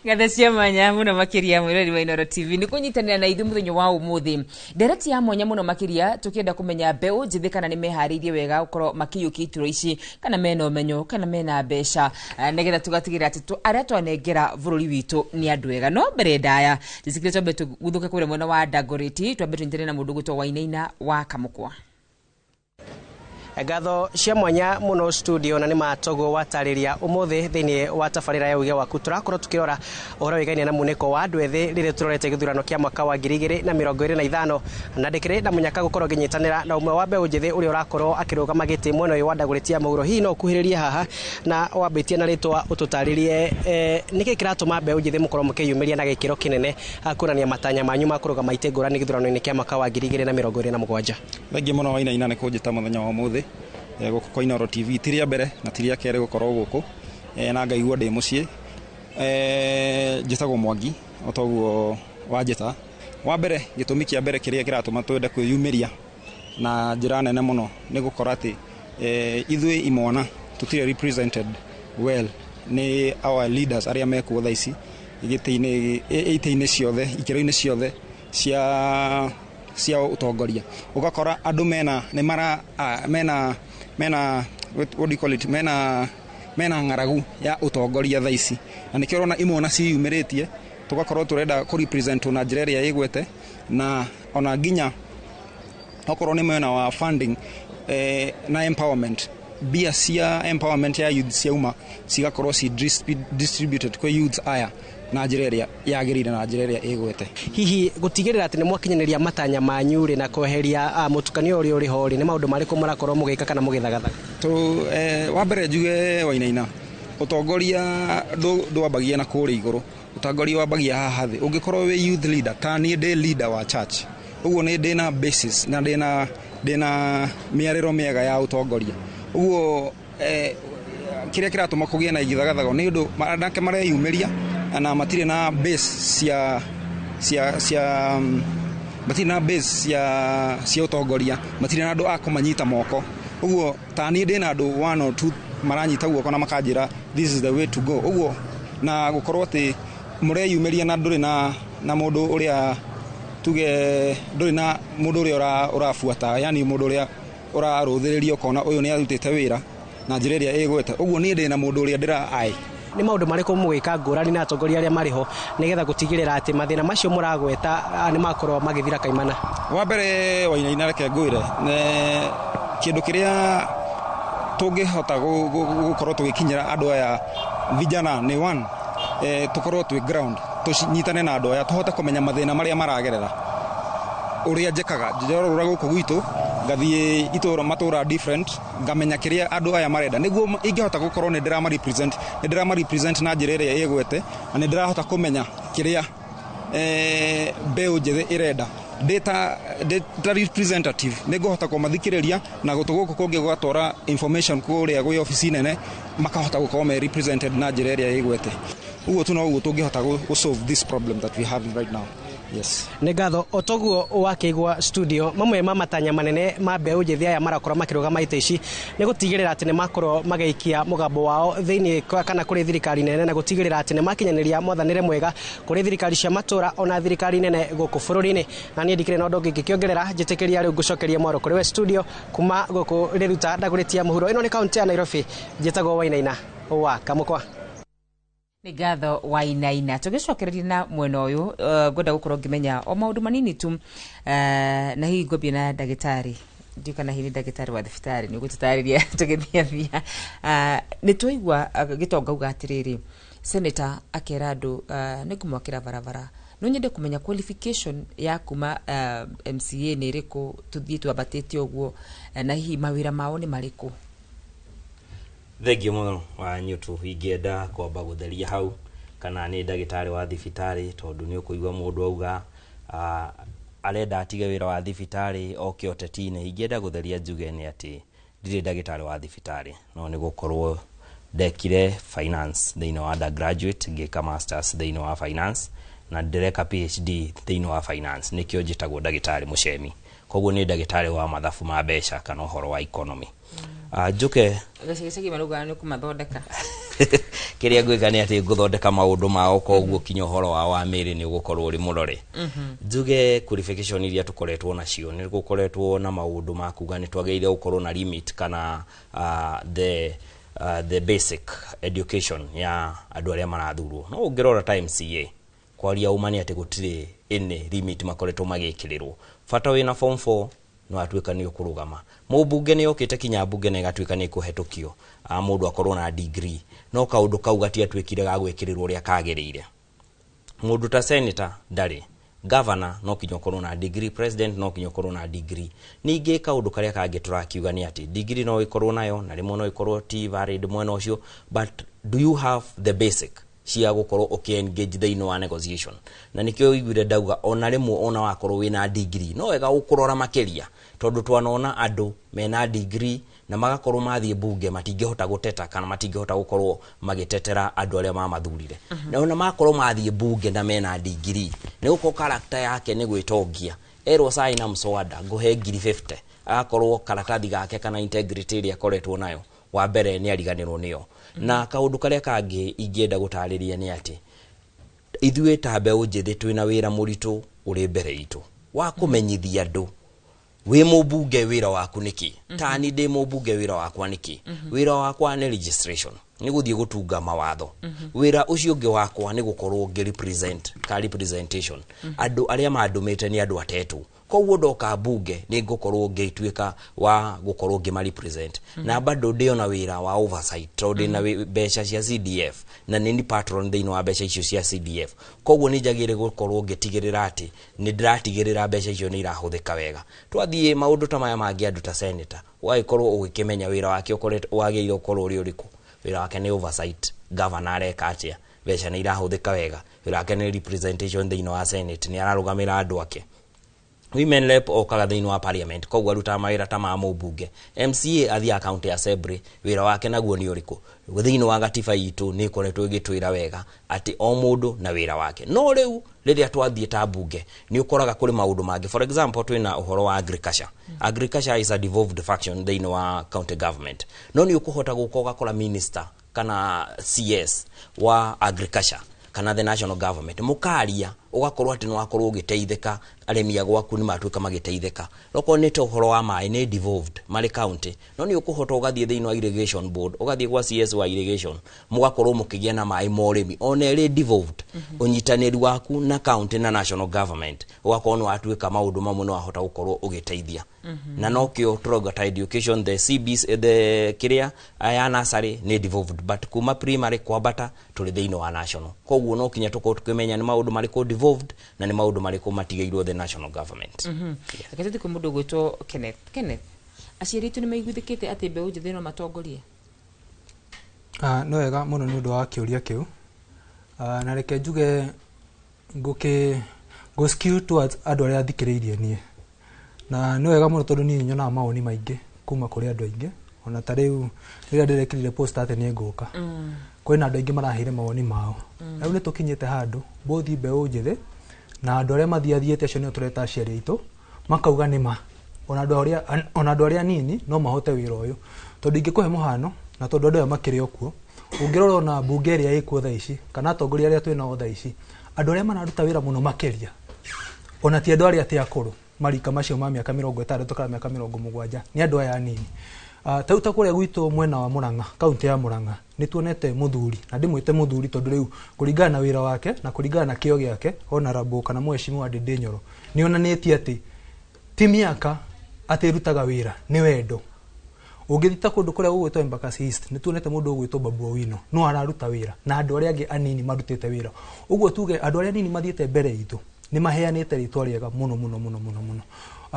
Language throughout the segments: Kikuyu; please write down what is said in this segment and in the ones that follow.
Ngatho cia mwanya muno makiria, mwirori wa Inoro TV, nĩ kũnyitanĩra na ithuĩ mũthenya wa ũmũthĩ, ndereti ya mwanya mũno makĩria, tũkĩenda kũmenya mbeũ njĩthĩ kana nĩ meharĩirie wega gũkorwo makĩiyũkia iturwa ici, kana mena ũmenyo, kana mena mbeca, nĩgetha tũgatigĩrĩra atĩ arĩa twanengera bũrũri witũ nĩ andũ ega. No mbere ndaya, njĩtĩkĩre twambe tũguthũke kũrĩa mwena wa Dagoretti, twambe tũnyitanĩre na mũndũ ũgwĩtwo Wainaina wa Kamũkwa. Ngatho cia mwanya muno studio, na nĩ matogo watarĩria ũmũthĩ thĩinĩ wa tabarĩra ya Uge Waku tũrakorwo tukĩrora ũhoro wĩgainie na munĩko wa andũ ethĩ rĩrĩa tũrorete gĩthurano kĩa mwaka wa 2025, na ndĩkĩrĩ na mũnyaka gũkorwo ngĩnyitanĩra na ũmwe wa mbeũ njĩthĩ ũrĩa ũrakorwo akĩrũgama gĩtĩ mwena ũyũ wa Dagoretti ya mũhuro. Hihi no ũkuhĩrĩrie haha na wambĩtie na rĩtwa, ũtũtarĩrie nĩkĩ kĩratũma mbeũ njĩthĩ mũkorwo mũkĩyumĩria na gĩkĩro kĩnene kuonania matanya manyu ma kũrũgama itĩ ngũrani gĩthurano-inĩ kĩa mwaka wa 2027? Thengiũ mũno, Wainaina, nĩ kũnjĩta mũthenya wa ũmũthĩ gũkũ kwa Inooro TV. Ti rĩa mbere na ti rĩa kerĩ gũkorwo gũkũ, na ngaigua ndĩ mũciĩ. Njĩtagwo Mwangi o toguo wanjĩta. Wa mbere, gĩtũmi kĩa mbere kĩrĩa kĩratũma twende kwĩyumĩria na njĩra nene mũno nĩ gũkorwo atĩ ithuĩ imwana tũtirĩ represented well nĩ our leaders arĩa mekuo thaa ici gĩtĩ-inĩ, itĩ-inĩ ciothe, ikĩro-inĩ ciothe cia ũtongoria. Ũgakora andũ mena nĩ mara mena what do you call it, mena ng'aragu ya ũtongoria thaa ici, na nĩkĩo ũrona imwana ciyumĩrĩtie, tũgakorwo tũrenda kũ represent na njĩra ĩrĩa ĩgwete, na ona nginya okorwo nĩ mwena wa funding na empowerment, mbia cia empowerment ya youth ciauma cigakorwo ci distributed kwĩ youths aya na njĩra ĩrĩa yagĩrĩire, na njĩra ĩrĩa ĩgwete. Hihi gũtigĩrĩra atĩ nĩ mwakinyanĩria matanya manyu rĩ, na kweheria mũtukanio ũrĩa ũrĩ ho rĩ, nĩ maũndũ marĩkũ mũrakorwo mũgĩka kana mũgĩthagathaga? Tu wa mbere njuge, Wainaina, ũtongoria ndwambagia na kũrĩa igũrũ, ũtongoria wambagia haha thĩ. Ũngĩkorwo wĩ youth leader, ta niĩ ndĩ leader wa church ũguo, nĩ ndĩna basis na ndĩna mĩarĩro mĩega ya ũtongoria. Ũguo kĩrĩa kĩratũma kũgĩe na igithagathago nĩ ũndũ anake mareyumĩria na matirĩ na base cia cia cia matirĩ na base cia ũtongoria, matirĩ na andũ a kũmanyita moko. Ũguo ta niĩ ndĩna andũ one or two maranyita guoko na makanjĩra, "This is the way to go." Ũguo na gũkorwo atĩ mũreyumĩria na ndũrĩ na mũndũ ũrĩa, tuge ndũrĩ na mũndũ ũrĩa ũrabuata, yani mũndũ ũrĩa ũrarũthĩrĩria ũkona ũyũ nĩ arutĩte wĩra na njĩra ĩrĩa ĩgwete. Ũguo niĩ ndĩ na mũndũ ũrĩa ndĩra ai. Nĩ maũndũ marĩkũ mũgĩka ngũrani na atongoria arĩa marĩ ho nĩgetha gũtigĩrĩra atĩ mathĩna macio mũragweta nĩ makorwo magĩthira kaimana? Wa mbere, Wainaina, reke ngwĩre, kĩndũ kĩrĩa tũngĩhota gũkorwo tũgĩkinyĩra andũ aya vijana nĩ one, tũkorwo twĩ ground, tũnyitane na andũ aya, tũhote kũmenya mathĩna marĩa maragerera. Ũrĩa njĩkaga, njorũra gũkũ gwitũ, ngathiĩ itũra, matũra different, ngamenya kĩrĩa andũ aya marenda, nĩguo ingĩhota gũkorwo nĩ ndĩrama represent, nĩ ndĩrama represent na njĩra ĩrĩa ĩgwete, na nĩ ndĩrahota kũmenya kĩrĩa mbeũ njĩthĩ ĩrenda. Ndĩ ta representative nĩ ngũhota kũmathikĩrĩria, na gũtũ gũkũ kũngĩ gũgatwara information kũrĩa gwĩ obici nene, makahota gũkorwo me represented na njĩra ĩrĩa ĩgwete. Ũguo tu noguo tũngĩhota gũ solve this problem that we have right now, yes. Nĩ ngatho. O toguo wakĩigua studio, mamwe ma matanya manene ma mbeũ njĩthĩ aya marakorwo makĩrũgama itĩ ici nĩ gũtigĩrĩra atĩ nĩ makorwo magĩikia mũgambo wao thĩinĩ kana kũrĩ thirikari nene, na gũtigĩrĩra atĩ nĩ makinyanĩria mwathanĩre mwega kũrĩ thirikari cia matũra ona thirikari nene gũkũ bũrũri-inĩ. Na niĩ ndikĩrĩ na ũndũ ũngĩ ingĩkĩongerera, njĩtĩkĩria rĩu ngũcokeria mwaro kũrĩ we studio. Kuma gũkũ Rĩruta, Ndagũrĩtia mũhuro, ĩno nĩ kaũntĩ ya Nairobi, njĩtagwo Wainaina wa Kamũkwa. Nĩ ngatho, Wainaina. Tũgĩcokereria na mwena ũyũ, ngwenda gũkorwo ngĩmenya o maũndũ manini tu, na hihi ngwambie na ndagĩtarĩ, ndiũ kana hihi nĩ ndagĩtarĩ wa thibitarĩ, nĩ ũgũtũtarĩria tũgĩthiathia. Nĩ twaigua gĩtonga uga atĩrĩrĩ, senator akera andũ nĩ ngũmwakĩra barabara. No nyende kũmenya qualification ya kuma MCA nĩ ĩrĩkũ, tũthiĩ twambatĩte ũguo, na hihi mawĩra mao nĩ marĩkũ? Thengiũ mũno wa Nyutu. Ingĩenda kwamba gũtheria hau kana nĩ ndagĩtarĩ wa thibitarĩ, tondũ nĩ ũkũigua mũndũ auga arenda atige wĩra wa thibitarĩ oke ũteti-inĩ. Ingĩenda gũtheria njuge nĩ atĩ ndirĩ ndagĩtarĩ wa thibitarĩ, no nĩ gũkorwo ndekire finance thĩinĩ wa undergraduate, ngĩka masters thĩinĩ wa finance, na ndĩreka PhD thĩinĩ wa finance, nĩkĩo njĩtagwo ndagĩtarĩ Mũcemi. Koguo Koguo nĩ ndagĩtarĩ wa mathabu ma mbeca kana ũhoro wa economy. Njuke gĩcagi maraugaga nĩ kũmathondeka. Kĩrĩa ngwĩka nĩ atĩ ngũthondeka maũndũ mao, koguo kinya ũhoro wao wa mĩĩrĩ nĩ ũgũkorwo ũrĩ mũrore. Njuge qualification iria tũkoretwo nacio, nĩ gũkoretwo na maũndũ ma kuga nĩ twagĩrĩire gũkorwo na limit kana the basic education ya andũ arĩa marathurwo. No ũngĩrora ta MCA, kwaria uma nĩ atĩ gũtirĩ any limit makoretwo magĩkĩrĩrwo. Bata wĩna form 4 no atuĩka nĩ ũkũrũgama. Mũmbunge nĩ okĩte kinya mbunge na ĩgatuĩka nĩ ĩkũhetũkio mũndũ akorwo na degree, no kaũndũ kau gatiatuĩkire ga gwĩkĩrĩrwo ũrĩa kagĩrĩire. Mũndũ ta senator ndarĩ, governor no kinya ũkorwo na degree, president no kinya ũkorwo na degree. Ningĩ kaũndũ karĩa kangĩ tũrakiuga nĩ atĩ degree no ĩkorwo nayo na rĩmwe no ĩkorwo ti valid mwena ũcio, but do you have the basic cia gũkorwo ũkĩ-engage thĩinĩ wa negotiation? Na nĩkĩo ũiguire ndauga ona rĩmwe ona wakorwo wĩna degree no wega gũkũrora makĩria, tondũ twanona andũ mena degree na magakorwo mathiĩ bunge matingĩhota gũteta kana matingĩhota gũkorwo magĩtetera andũ arĩa mamathurire. Na ona makorwo mathiĩ bunge na mena degree, nĩ gũkorwo character yake nĩ gwĩtongia, erwo saina mswada ngũhe 50,000, agakorwo karatathi gake kana integrity ĩrĩa akoretwo nayo wa mbere nĩ ariganĩrwo nĩyo. Na kaũndũ karĩa kangĩ ingĩenda gũtarĩria nĩ atĩ ithuĩ ta mbeũ njĩthĩ twĩna wĩra mũritũ ũrĩ mbere itũ wa kũmenyithia andũ wĩ mũmbunge wĩra waku nĩkĩ. Tani ndĩ mũmbunge, wĩra wakwa nĩkĩ? Wĩra wakwa nĩ registration, nĩ gũthiĩ gũtunga mawatho. Wĩra ũcio ũngĩ wakwa nĩ gũkorwo ngĩ represent ka representation andũ arĩa mandũmĩte nĩ andũ atetũ. Koguo ndoka mbunge nĩ ngũkorwo ngĩtuĩka wa gũkorwo ngĩma represent, na bado ndĩona wĩra wa oversight, tondũ ndĩna mbeca cia CDF na nĩ ni patron thĩinĩ wa mbeca icio cia CDF. Koguo nĩ njagĩrĩire gũkorwo ngĩtigĩrĩra atĩ nĩ ndĩratigĩrĩra mbeca icio nĩ irahũthĩka wega. Twathiĩ maũndũ ta maya mangĩ, andũ ta senator ũgagĩkorwo ũgĩkĩmenya wĩra wake ũkoretwo wagĩrĩire gũkorwo ũrĩ ũrĩkũ. Wĩra wake nĩ oversight, governor areka atĩa, mbeca nĩ irahũthĩka wega. Wĩra wake nĩ representation thĩinĩ wa senate, nĩ ararũgamĩra andũ ake. Women rep okaga thĩinĩ wa parliament, koguo arutaga mawĩra ta ma mũmbunge. MCA athiaga county assembly, wĩra wake naguo nĩ ũrĩkũ? Thĩinĩ wa gatiba itũ nĩ ĩkoretwo ĩgĩtwĩra wega atĩ o mũndũ na wĩra wake. No rĩu rĩrĩa twathiĩ ta mbunge nĩ ũkoraga kũrĩ maũndũ mangĩ. For example, twĩna ũhoro wa agriculture. Agriculture is a devolved function thĩinĩ wa county government, no nĩ ũkũhota gũka ũgakora minister kana CS wa agriculture kana the national government, mũkaria, ũgakorwo atĩ nĩ wakorwo ũgĩteithĩka, arĩmi a gwaku nĩ matuĩka magĩteithĩka. Okorwo nĩ ta ũhoro wa maĩ, nĩ devolved marĩ county, no nĩ ũkũhota ũgathiĩ thĩinĩ wa irrigation board, ũgathiĩ gwa CS wa irrigation, mũgakorwo mũkĩgĩa na maĩ ma ũrĩmi ona ĩrĩ devolved. Ũnyitanĩri waku na county na national government ũgakorwo nĩ watuĩka maũndũ mamwe nĩ wahota gũkorwo ũgĩteithia. Na nokĩo tũrauga ta education, the CBC, the kĩrĩa ya nursery nĩ devolved, but kuma primary kwambata tũrĩ thĩinĩ wa national. Koguo no kinya tũkorwo tũkĩmenya nĩ maũndũ marĩkũ devolved na nĩ maũndũ marĩkũ matigĩirwo the national government. Reke tũthiĩ kwĩ mũndũ ũgwĩtwo Kenneth. Kenneth, aciari aitũ nĩ maiguithĩkĩte atĩ mbeũ njĩthĩ no matongorie? Ah, nĩ wega mũno nĩ ũndũ wa kĩũria kĩu. Na reke njuge ngũkĩ ngũ skew towards andũ arĩa thikĩrĩirie niĩ, na nĩ wega mũno tondũ niĩ nyonaga mawoni maingĩ kuma kũrĩ andũ aingĩ. Ona ta rĩu rĩrĩa ndĩrekĩrire post atĩ nĩ ngũka, kwĩna andũ aingĩ maraheire mawoni mao. Rĩu nĩ tũkinyĩte handũ both mbeũ njĩthĩ na andũ arĩa mathiathiĩte, acio nĩo tũreta aciari aitũ, makauga nĩ ma ona andũ arĩa anini no mahote wĩra ũyũ. Tondũ ingĩkũhe mũhano, na tondũ andũ aya makĩrĩ o kuo, ũngĩrora ona mbunge ĩrĩa ĩkuo thaa ici kana atongoria arĩa twĩ nao thaa ici, andũ arĩa mararuta wĩra mũno makĩria ona ti andũ arĩa atĩ akũrũ marika macio ma mĩaka 60 kana mĩaka 70, nĩ andũ aya anini. Ta rĩu ta kũrĩa gwitũ mwena wa Murang'a, kaunti ya Murang'a, nĩ tuonete mũthuri, na ndĩmwĩte mũthuri tondũ rĩu kũringana na wĩra wake na kũringana na kĩo gĩake, honorable kana mheshimiwa Ndindi Nyoro, nĩ onanĩtie atĩ ti mĩaka atĩ ĩrutaga wĩra, nĩ wendo. Ũngĩthiĩ ta kũndũ kũrĩa gũgwĩtwo Embakasi East, nĩ tuonete mũndũ ũgwĩtwo Babu Owino no araruta wĩra na andũ arĩa angĩ anini marutĩte wĩra. Ũguo tuge andũ arĩa anini mathiĩte mbere itũ nĩ maheanĩte rĩtwa rĩega mũno mũno mũno mũno mũno.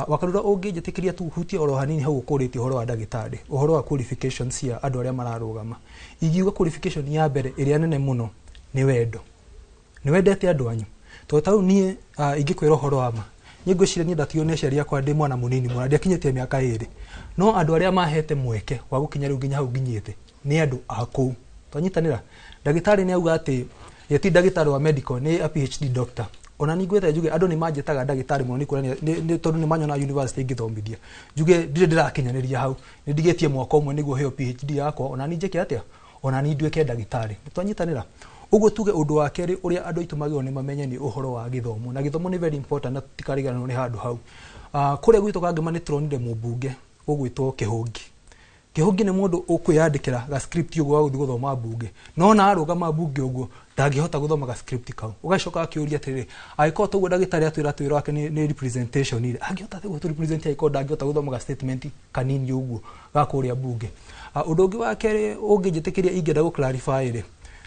Wakarura, ũngĩnjĩtĩkĩria tu hutie oro hanini hau ũkũrĩtie ũhoro wa ndagĩtarĩ, ũhoro wa qualifications cia andũ arĩa mararũgama, ingiuga qualification ya mbere ĩrĩa nene mũno nĩ wendo, nĩ wendete andũ anyu. Tondũ ta rĩu niĩ ingĩkwĩra ũhoro wa ma, niĩ ngwĩciria niĩ ndatigwo nĩ aciari akwa ndĩ mwana mũnini mũno, ndiakinyĩtie mĩaka 2, no andũ arĩa mahete mweke wa gũkinya rĩu nginya hau nginyĩte nĩ andũ a kũu. Twanyitanĩra, ndagĩtarĩ nĩ auga atĩ ye ti ndagĩtarĩ wa medical, nĩ a PhD doctor. Ona ni ngwĩte njuge andũ nĩ manjĩtaga ndagĩtarĩ mũno, nĩ kuonania nĩ tondũ nĩ manyona university ngĩthomithia. Njuge ndirĩ ndĩrakinyanĩria hau, nĩ ndigĩtie mwaka ũmwe nĩguo heo PhD yakwa, ona ni njĩke atĩa, ona ni nduĩke ndagĩtarĩ. Nĩ twanyitanĩra ũguo. Tuge ũndũ wa kerĩ ũrĩa andũ aitũ magĩrĩirwo nĩ mamenye nĩ ũhoro wa gĩthomo, na gĩthomo nĩ very important na tũtikariganĩrwo nĩ handũ hau. Kũrĩa gwitũ Kangema nĩ tũronire mũmbunge ũgwĩtwo Kĩhũngi. Kĩhũngi nĩ mũndũ ũkwĩyandĩkĩra ga script ũguo wa gũthiĩ gũthoma mbunge, no na arũgama mbunge ũguo ndangĩhota gũthoma ga script kau. Ũgacoka akĩũria atĩrĩrĩ, angĩkorwo toguo ndagĩtarĩ atwĩra atĩ wĩra wake nĩ representation rĩ, angĩhota atĩa gũtũ represent angĩkorwo ndangĩhota gũthoma ga statement kanini ũguo ga kũrĩa mbunge? Ũndũ ũngĩ wa kerĩ ũngĩnjĩtĩkĩria ingĩenda gũ clarify rĩ,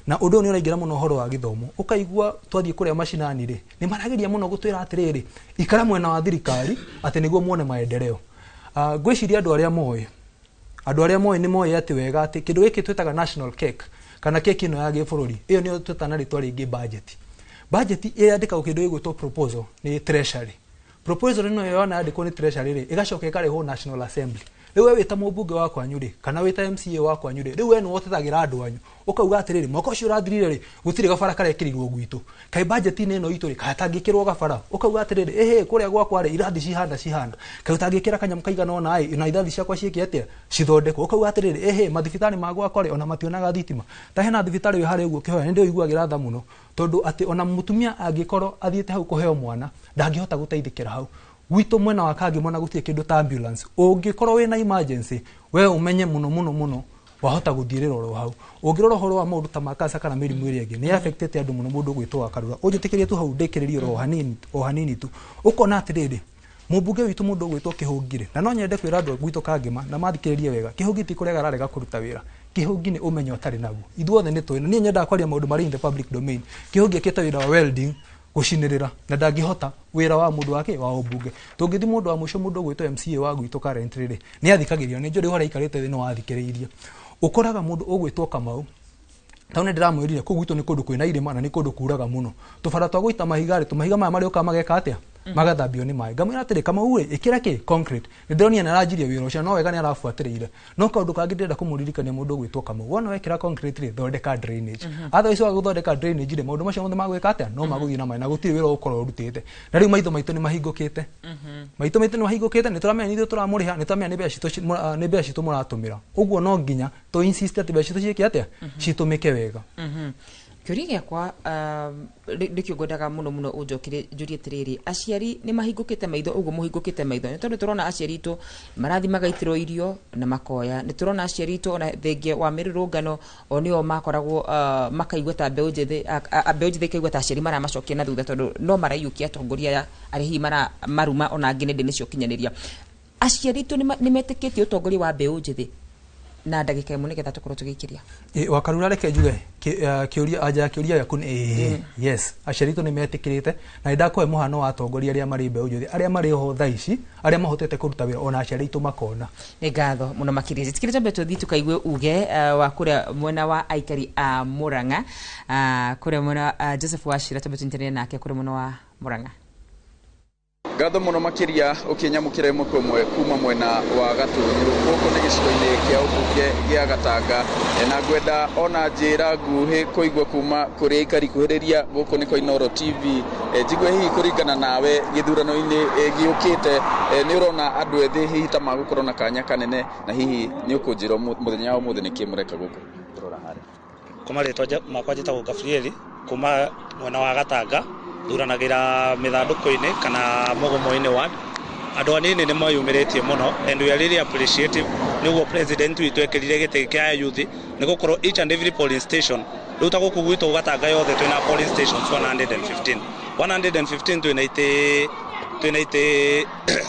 na ũndũ ũyũ nĩ ũraingĩra mũno ũhoro wa gĩthomo, ũkaigua twathiĩ kũrĩa macinani rĩ, nĩ marageria mũno gũtwĩra atĩrĩrĩ, ikara mwena wa thirikari atĩ nĩguo muone maendeleo. Ngwĩciria andũ arĩa moĩ nĩ moĩ atĩ wega atĩ kĩndũ gĩkĩ twĩtaga national cake, kana keki ĩno ya gĩbũrũri, ĩyo nĩyo twĩtaga na rĩtwa rĩngĩ budget. Budget ĩyandĩkagwo kĩndũ gĩgwĩtwo proposal nĩ treasury. Proposal ĩno yona yandĩkwo nĩ treasury rĩ, ĩgacoka ĩkarehwo National Assembly. Rĩu we wĩta mũmbunge wa kwanyu rĩ, kana wĩta MCA wa kwanyu rĩ, rĩu we nĩwe ũtetagĩra andũ anyu, ũkauga atĩrĩrĩ, mwaka ũcio ũrathirire rĩ, gũtirĩ gabara karekĩrirwo gwitũ, kaĩ budget-inĩ ĩno itũ rĩ, kaĩ tangĩkĩrwo gabara? Ũkauga atĩrĩrĩ, ĩhĩ, kũrĩa gwakwa rĩ, irathi cihana, kaĩ ũtangĩkĩra kanyamũ kaigana ũna ĩ, na irathi ciakwa ciĩke atĩa, cithondekwo? Ũkauga atĩrĩrĩ, ĩhĩ, mathibitarĩ ma gwakwa rĩ, ona mationaga thitima. Ta hena thibitarĩ wĩ harĩa ũguo kĩhoya, nĩ ndĩũiguagĩra tha mũno, tondũ atĩ ona mũtumia angĩkorwo athiĩte hau kũheo mwana ndangĩhota gũteithĩkĩra hau. Gwitũ mwena wa Kangema gũtirĩ kĩndũ ta ambulance. Ũngĩkorwo wĩna emergency, we ũmenye mũno mũno mũno wahota gũthiĩrĩra oro hau. Ũngĩrora ũhoro wa maũndũ ta ma cancer kana mĩrimũ ĩrĩa ĩngĩ, nĩ affectĩte andũ mũno. Mũndũ ũgwĩtwo wa Karura, ũnjĩtĩkĩrie tu hau ndĩkĩrĩrie oro hanini, o hanini tu. Ũkona atĩrĩrĩ, mũmbunge witũ mũndũ ũgwĩtwo Kĩhũngi rĩ, na no nyende kwĩra andũ a gwitũ Kangema na mathikĩrĩrie wega, Kĩhũngi ti kũrega ararega kũruta wĩra, Kĩhũngi nĩ ũmenyo atarĩ naguo. Ithuothe nĩ tũĩ, na niĩ nyendaga kwaria maũndũ marĩ in the public domain. Kĩhũngi ekĩte wĩra wa welding, gũcinĩrĩra, na ndangĩhota wĩra wa mũndũ wake wa ũmbunge. Tũngĩthi mũndũ wa mũico, mũndũ ũgwĩtwo MCA wa gwitũ currently rĩ, nĩ athikagĩrĩria, nĩ njũĩ harĩa aikarĩte thĩ no athikĩrĩirie. Ũkoraga mũndũ ũgwĩtwo Kamau tau, nĩ ndĩramwĩrire kũu gwitũ nĩ kũndũ kwĩna irĩma na nĩ kũndũ kuraga mũno, tũbara twa gũita mahiga rĩ, tũmahiga maya marĩũkaga mageka atĩa, magathambio nĩ maĩ. Ngamwĩra atĩrĩ, Kamau rĩ, ĩkĩra kĩ concrete. Nĩ ndĩronire nĩ aranjirie wĩra ũcio, no wega nĩ arabuatĩrĩire. No kaũndũ kangĩ ndĩrenda kũmũririkania, mũndũ ũgwĩtwo Kamau, wona wekĩra concrete rĩ, thondeka drainage. Otherwise waga gũthondeka drainage rĩ, maũndũ macio mothe magwĩka atĩa, no magũthiĩ na maĩ na gũtirĩ wĩra ũgũkorwo ũrutĩte. Na rĩu maitho maitũ nĩ mahingũkĩte, maitũ maitũ nĩ mahingũkĩte, nĩ tũramenya nĩ ithuĩ tũramũrĩha, nĩ tũramenya nĩ mbeca citũ nĩ mbeca citũ mũratũmĩra. Ũguo no nginya tũ insist atĩ mbeca citũ ciĩke atĩa, citũmĩke wega. Kĩũria gĩakwa nĩkĩo ngwendaga mũno mũno ũnjokerie, njũrie atĩrĩrĩ, aciari nĩ mahingũkĩte maitho ũguo mũhingũkĩte maitho? Nĩ tondũ tũrona aciari itũ marathiĩ magaitĩrwo irio na makoya, nĩ tũrona aciari itũ ona thengia wa mĩrũrũngano o nĩo makoragwo makaigua ta mbeũ njĩthĩ, mbeũ njĩthĩ ikaigua ta aciari maramacokia na thutha, tondũ no maraiyũkia atongoria aya arĩa hihi maruma ona angĩ nenda-inĩ cia ũkinyanĩria. Aciari itũ nĩ metĩkĩtie ũtongoria wa mbeũ njĩthĩ? Na ndagĩka ĩmwe nĩgetha tũkorwo tũgĩikĩria. Wakarura, reke njuge kĩũria, anja ya kĩũria gĩaku nĩ ĩĩ, yes, aciari aitũ nĩ metĩkĩrĩte, na nĩ ndakũhe mũhano wa atongoria arĩa marĩ mbeũ njĩthĩ, arĩa marĩ ho thaa ici, arĩa mahotete kũruta wĩra ona aciari aitũ makona. Nĩ ngatho mũno makĩria. Njĩtĩkĩre twambe tũthiĩ tũkaigue uge wa kũrĩa mwena wa aikari a Murang'a, kũrĩa mwena Joseph Wachira, twambe tũnyitanĩre nake kũrĩa mwena wa Murang'a. Ngatho mũno makĩria ũkĩnyamũkĩra ĩmwe kwa ĩmwe kuma mwena wa Gatũnyũ. Gũkũ nĩ gĩcigo-inĩ kĩa ũmbunge gĩa Gatanga. Na ngwenda ona njĩra nguhĩ kũigua kuma kũrĩ aikari kuhĩrĩria. Gũkũ nĩ kwa Inooro TV. Njigue hihi kũringana nawe gĩthurano-inĩ gĩũkĩte, nĩ ũrona andũ ethĩ hihi ta magũkorwo na kanya kanene, na hihi nĩ ũkũnjĩra mũthenya wa ũmũthĩ nĩkĩ mũreka gũkũ kũrora harĩa? Kuma rĩtwa makwa njĩtagwo Gabrieli kuma mwena wa Gatanga, thuranagĩra mĩthandũkũ-inĩ kana mũgomo-inĩ ward. Andũ anini nĩ mayumĩrĩtie mũno and we are really appreciative nĩguo president witũ ekĩrire gĩtĩ kĩa youth, nĩ gũkorwo each and every polling station, rĩu ta gũkũ gwitũ Gatanga yothe twĩna polling stations 115, 115, twĩna itĩ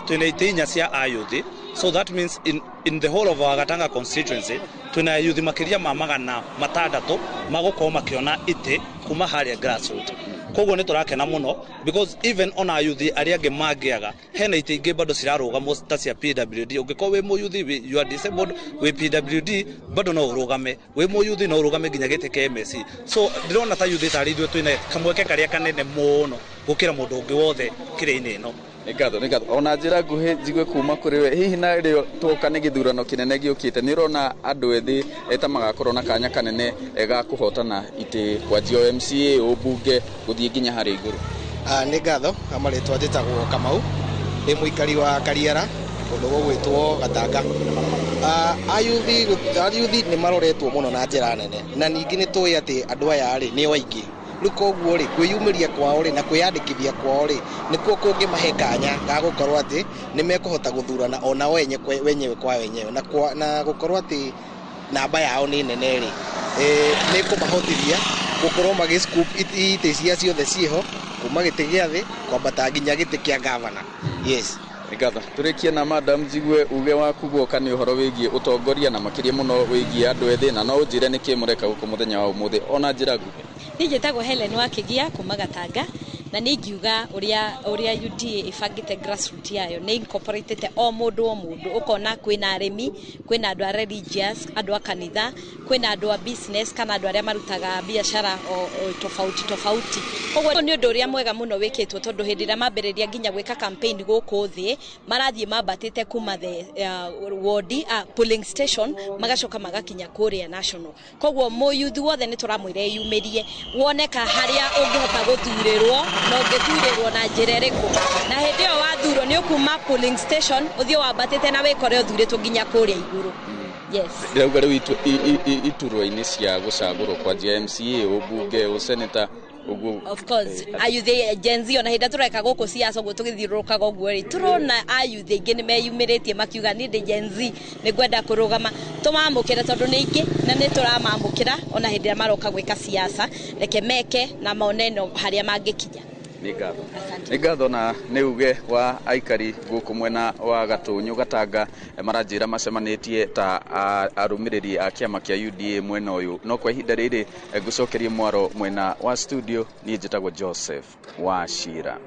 4 cia a youth. So that means in the whole of our Gatanga constituency twĩna youth makĩria ma 600 magũkorwo makĩona itĩ kuma harĩa grassroot. Koguo nĩ tũrakena mũno because even ona youth arĩa angĩ mangĩaga, hena itĩ ingĩ bado cirarũgamwo ta cia PWD. Ũngĩkorwo wĩ mũyuthi, you are disabled, wĩ PWD, bado no ũrũgame. Wĩ mũyuthi no ũrũgame nginya gĩtĩ kĩa MSC. So ndĩrona ta youth tarĩ ithuĩ twĩna kamweke karĩa kanene mũno gũkĩra mũndũ ũngĩ wothe kĩrĩa-inĩ ĩno. Nĩ ngatho, nĩ ngatho. Ona njĩra nguhĩ njigue kuma kũrĩ we, hihi na rĩo tuoka nĩ gĩthurano kĩnene gĩũkĩte, nĩ ũrona andũ ethĩ ta magakorwo na kanya kanene ga kũhotana itĩ kwanjia o MCA, ũmbunge, gũthiĩ nginya harĩa igũrũ? Nĩ ngatho marĩtwa njĩtagwo Kamau, ndĩ mũikari wa Kariara kũndũ gũgwĩtwo Gatanga. Ayuthi nĩ maroretwo mũno na njĩra nene, na ningĩ nĩ tũĩ atĩ andũ aya rĩ nĩo aingĩ. Rĩu koguo rĩ kwĩyumĩria kwao rĩ na kwĩyandĩkithia kwao rĩ nĩkuo kũngĩmahe kanya ga gũkorwo atĩ nĩ mekũhota gũthurana ona wenyewe kwa wenyewe, na gũkorwo atĩ namba yao nĩ nene rĩ nĩ kũmahotithia gũkorwo magĩ scoop itĩ cia ciothe ciĩho kuma gĩtĩ gĩa thĩ kwambata nginya gĩtĩ kĩa gavana. Yes. Ngatho tũrĩkie na madam njigue uge waku guoka nĩ ũhoro wĩgiĩ ũtongoria na makĩria mũno wĩgiĩ andũ ethĩ, na no ũnjĩre nĩkĩ mũreka gũkũ mũthenya wa ũmũthĩ ona njĩra nguhĩ. Niĩ njĩtagwo Helen Wakĩgia kuma Gatanga, na nĩ ingiuga ũrĩa UDA ĩbangĩte grassroot yayo nĩ incorporatete o mũndũ o mũndũ, ũkona kwĩna arĩmi, kwĩna andũ a religious, andũ a kanitha, kwĩna andũ a business kana andũ arĩa marutaga biacara o tofauti tofauti. Koguo nĩ ũndũ ũrĩa mwega mũno wĩkĩtwo, tondũ hĩndĩ ĩrĩa mambĩrĩria nginya gwĩka campaign gũkũ thĩ marathiĩ mambatĩte kuma the ward polling station magacoka magakinya kũrĩa national. Koguo mũyuthi wothe nĩ tũramwĩra eyumĩrie, woneka harĩa ũngĩhota gũthurĩrwo na ũngĩthurĩrwo na njĩra ĩrĩkũ, na hĩndĩ ĩyo wathurwo nĩ ũkuma polling station ũthiĩ wambatĩte na wĩkore ũthurĩtwo nginya kũrĩa igũrũ. Yes. Ndĩrauga rĩu iturwa-inĩ cia gũcagũrwo kwanjia MCA, ũmbunge, ũseneta ũguo. Of course, ayuthi Gen Z ona hĩndĩ tũreka gũkũ siasa ũguo tũgĩthiũrũrũkaga ũguo rĩ, tũrona ayuthi aingĩ nĩ meyumĩrĩtie makiuga niĩ ndĩ Gen Z nĩ ngwenda kũrũgama. Tũmamũkĩre tondũ nĩ aingĩ na nĩ tũramamũkĩra ona hĩndĩ ĩrĩa maroka gwĩka siasa, reke meke na mone no harĩa mangĩkinya. Nĩ ngatho. Nĩ ngatho na nĩ uge wa aikari gũkũ mwena wa Gatũnyũ Gatanga maranjĩra macemanĩtie ta arũmĩrĩri a kĩama kĩa UDA mwena ũyũ. No kwa ihinda rĩrĩ ngũcokerie mwaro mwena wa studio, niĩ njĩtagwo Joseph Wachira.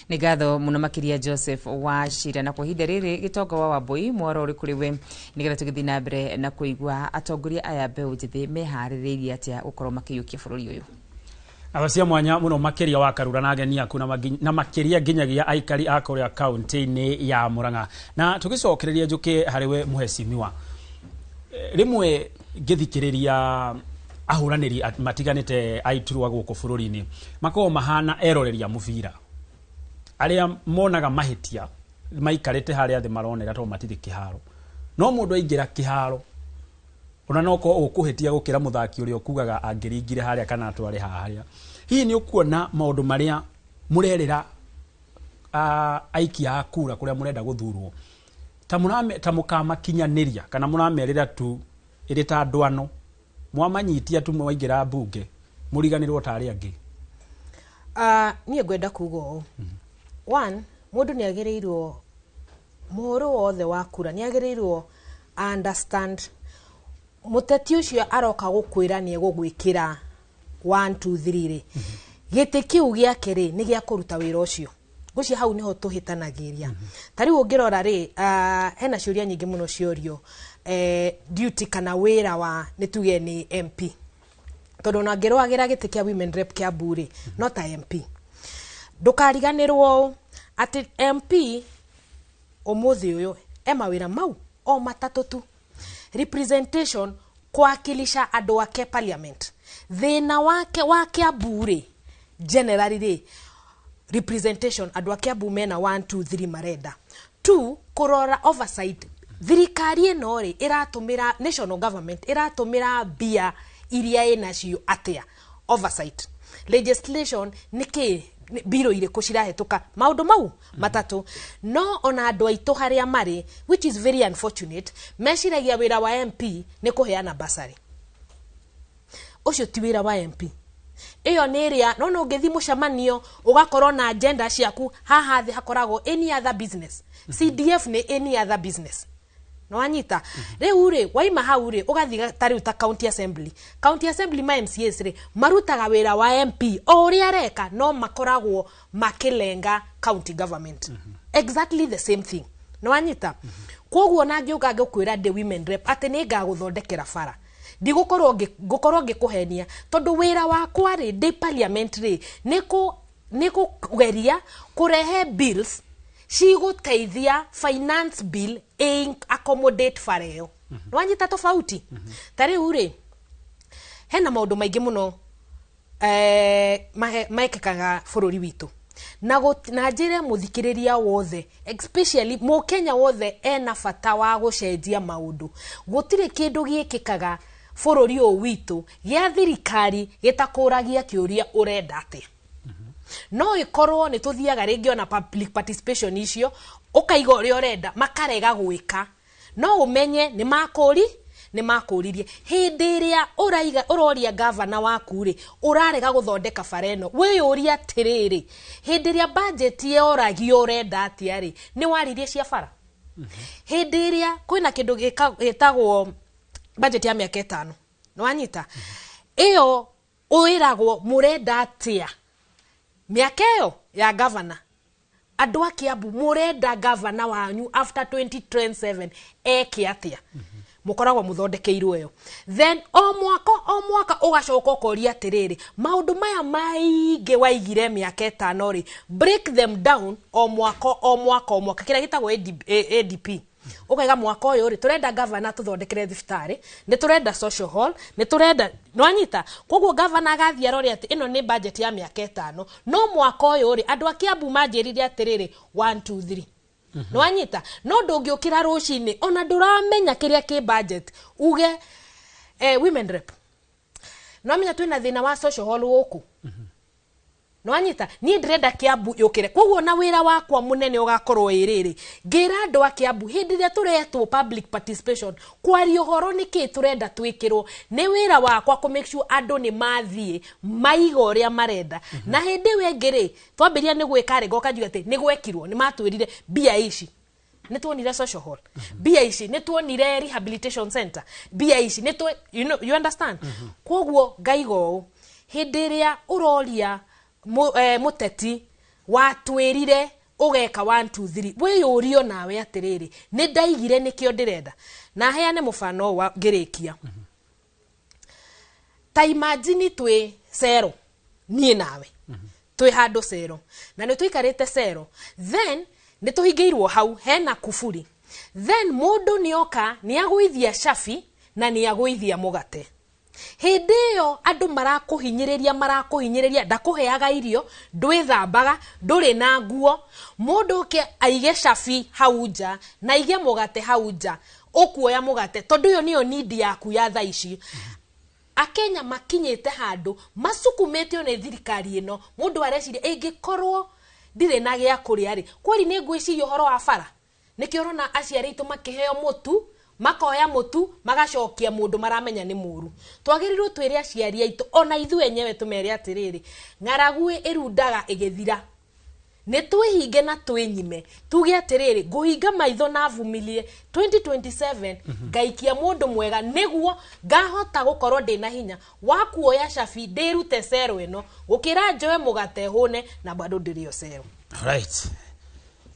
Nĩ ngatho mũno makĩria Joseph Wachira, na kwa ihinda rĩrĩ gĩtonga wa Wambui mwaro ũrĩ kũrĩ we nĩgetha tũgĩthiĩ na mbere na kũigua atongoria aya mbeũ njĩthĩ meharĩrĩirie atĩa gũkorwo makĩiyũkia bũrũri ũyũ. Abacia mwanya muno makiria wa Karura na ageni aku na makiria nginyagia aikari a kuria kaunti-inĩ ya Murang'a. Na tugicokereria njuke harĩ we muheshimiwa, rimwe ngithikiriria ahuraniri matiganite aiturwa guku bũrũri-inĩ makoragwo mahana eroreria mũbira aria monaga mahitia maikarĩte harĩa thĩ maronera tondũ matirĩ kĩharo, no mũndũ aingĩra kĩharo ona no ko ũkũhĩtia gũkĩra mũthaki ũrĩa ũkugaga angĩringire harĩa kana atware harĩa. Hihi nĩ ũkuona maũndũ marĩa mũrerĩra aikia a kura kũrĩa mũrenda gũthurwo ta mũkamakinyanĩria kana mũramerĩra tu ĩrĩ ta ndwano mwamanyitia tu mwaingĩra mbunge mũriganĩrwo ta arĩa angĩ? Niĩ ngwenda kuga ũũ. One, mũndũ nĩ agĩrĩirwo mũhoro wothe wa kura nĩ agĩrĩirwo understand mũteti ũcio aroka gũkwĩra nĩ egũgwĩkĩra 1 2 3 rĩ, gĩtĩ kĩu gĩake rĩ nĩ gĩa kũruta wĩra ũcio. Ngwĩciria hau nĩho tũhĩtanagĩria. Ta rĩu ũngĩrora rĩ, hena ciũria nyingĩ mũno ciorio duty kana wĩra wa nĩ tuge nĩ MP, tondũ ona ngĩrũagĩra gĩtĩ kĩa women rep Kiambu rĩ, no ta MP. Ndũkariganĩrwo atĩ MP ũmũthĩ ũyũ e mawĩra mau o matatũ tu: representation, kuwakilisha andũ ake parliament. Thĩna wake wa Kiambu rĩ, generally rĩ, representation andũ a Kiambu mena 1 2 3 marenda. 2, kũrora oversight thirikari ĩno rĩ ĩratũmĩra national government ĩratũmĩra mbia iria ĩnacio atĩa, oversight legislation nĩkĩ biro irĩkũ cirahĩtũka, maũndũ mau matatũ. No ona andũ aitũ harĩa marĩ, which is very unfortunate, meciragia wĩra wa MP nĩ kũheana bursary. Ũcio ti wĩra wa MP. Ĩyo nĩ ĩrĩa no ũngĩthiĩ mũcemanio ũgakorwo na agenda ciaku haha thĩ hakoragwo any other business. CDF nĩ any other business. No wanyita rĩu rĩ waima hau rĩ ũgathiĩ ta rĩu ta county assembly. County assembly ma MCAs rĩ marutaga wĩra wa MP o ũrĩa areka, no makoragwo makĩlenga county government. Exactly the same thing. No wanyita koguo na ngĩũka ngĩkwĩra ndĩ women rep atĩ nĩ ngagũthondekera bara, ndigũkorwo ngũkorwo ngĩkũhenia tondũ wĩra wakwa rĩ ndĩ parliament rĩ nĩ kũgeria kũrehe bills cigũteithia finance bill accommodate bara ĩyo. Nĩwanyita tofauti? Ta rĩu rĩ hena maũndũ maingĩ mũno mekĩkaga bũrũri witũ na na njĩre mũthikĩrĩria wothe, especially mũkenya wothe ena bata wa gũcenjia maũndũ. Gũtirĩ kĩndũ gĩkĩkaga bũrũri ũyũ witũ gĩa thirikari gĩtakũragia kĩũria ũrenda atĩa. No ĩkorwo nĩ tũthiaga rĩngĩ ona public participation icio, ũkaiga ũrĩa ũrenda, makarega gwĩka, no ũmenye nĩ makũri nĩ makũririe. Hĩndĩ ĩrĩa ũraiga ũroria gavana waku rĩ, ũrarega gũthondeka bara ĩno, wĩyũrie atĩrĩrĩ, hĩndĩ ĩrĩa budget yoragio ũrenda atĩa rĩ, nĩ waririe cia bara? Hĩndĩ ĩrĩa kwĩna kĩndũ gĩtagwo budget ya mĩaka 5, nĩ wanyita ĩyo, wĩragwo mũrenda atĩa mĩaka ĩyo ya gavana. Andũ a Kiambu mũrenda gavana wanyu after 2027 eke atĩa? Mũkoragwo mũthondekeirwo ĩyo. Then o mwaka o mwaka ũgacoka ũkoria atĩrĩrĩ, maũndũ maya maingĩ waigire mĩaka 5 rĩ, break them down o mwaka o mwaka o mwaka, kĩrĩa gĩtagwo ADP. Ũkaiga mwaka ũyũ rĩ, tũrenda gavana tũthondekere thibitarĩ, nĩ tũrenda social hall, nĩ tũrenda, nĩwanyita? Koguo gavana agathiĩ arore atĩ ĩno nĩ budget ya mĩaka 5, no mwaka ũyũ rĩ, andũ a Kiambu manjĩrire atĩrĩrĩ, 1 2 3, nĩwanyita? No ndũngĩũkĩra rũcinĩ ona ndũramenya kĩrĩa kĩ budget uge women rep, nĩwamenya twĩna thĩna wa social hall gũkũ, nĩwanyita? Niĩ ndĩrenda Kiambu yũkĩre. Koguo na wĩra wakwa mũnene ũgakorwo ĩrĩrĩ, ngĩra andũ a Kiambu hĩndĩ ĩrĩa tũretwo public participation kwaria ũhoro nĩkĩ tũrenda twĩkĩrwo, nĩ wĩra wakwa kũ make sure andũ nĩ mathiĩ maiga ũrĩa marenda. Na hĩndĩ ĩyo ĩngĩ rĩ, twambĩrĩria nĩ gwĩka rĩ, ngoka njuge atĩ nĩ gwekirwo, nĩ matwĩrire mbia ici nĩ tuonire social hall, mbia ici nĩ tuonire rehabilitation center, mbia ici nĩ tu, you know, you understand? Koguo ngaiga ũũ, hĩndĩ ĩrĩa ũroria mũteti watwĩrire ũgeka 1 2 3, wĩyũrio nawe atĩrĩrĩ, nĩ ndaigire nĩkĩo ndĩrenda. Na heane mũbano wa ngĩrĩkia. Ta imagine twĩ cero, niĩ nawe twĩ handũ cero, na nĩ tũikarĩte cero, then nĩ tũhingĩirwo hau hena kuburi, then mũndũ nĩoka nĩ agũithia cabi na nĩ agũithia mũgate. Hĩndĩ ĩyo andũ marakũhinyĩrĩria, marakũhinyĩrĩria, ndakũheaga irio, ndwĩthambaga, ndũrĩ na nguo, mũndũ ũke aige cabi hau nja na aige mũgate hau nja, ũkuoya mũgate tondũ ĩyo nĩyo need yaku ya thaa ici. Akenya makinyĩte handũ masukumĩtio nĩ thirikari ĩno, mũndũ areciria ĩngĩkorwo ndirĩ na gĩa kũrĩa rĩ, kweri nĩ ngwĩciria ũhoro wa bara. Nĩkĩo ũrona aciari aitũ makĩheo mũtu, makoya mũtu magacokia mũndũ maramenya nĩ mũru. Twagĩrĩirwo twĩre aciari aitũ ona ithuĩ enyewe tũmere atĩrĩrĩ, ng'aragu ĩrundaga ĩgĩthira, nĩ twĩhinge na twĩnyime, tuge atĩrĩrĩ, ngũhinga maitho na vumilie 2027 ngaikia mũndũ mwega nĩguo ngahota gũkorwo ndĩna hinya wa kuoya cabi ndĩrute cero ĩno gũkĩra njoe mũgate hũne na bado ndĩrĩo cero. Right,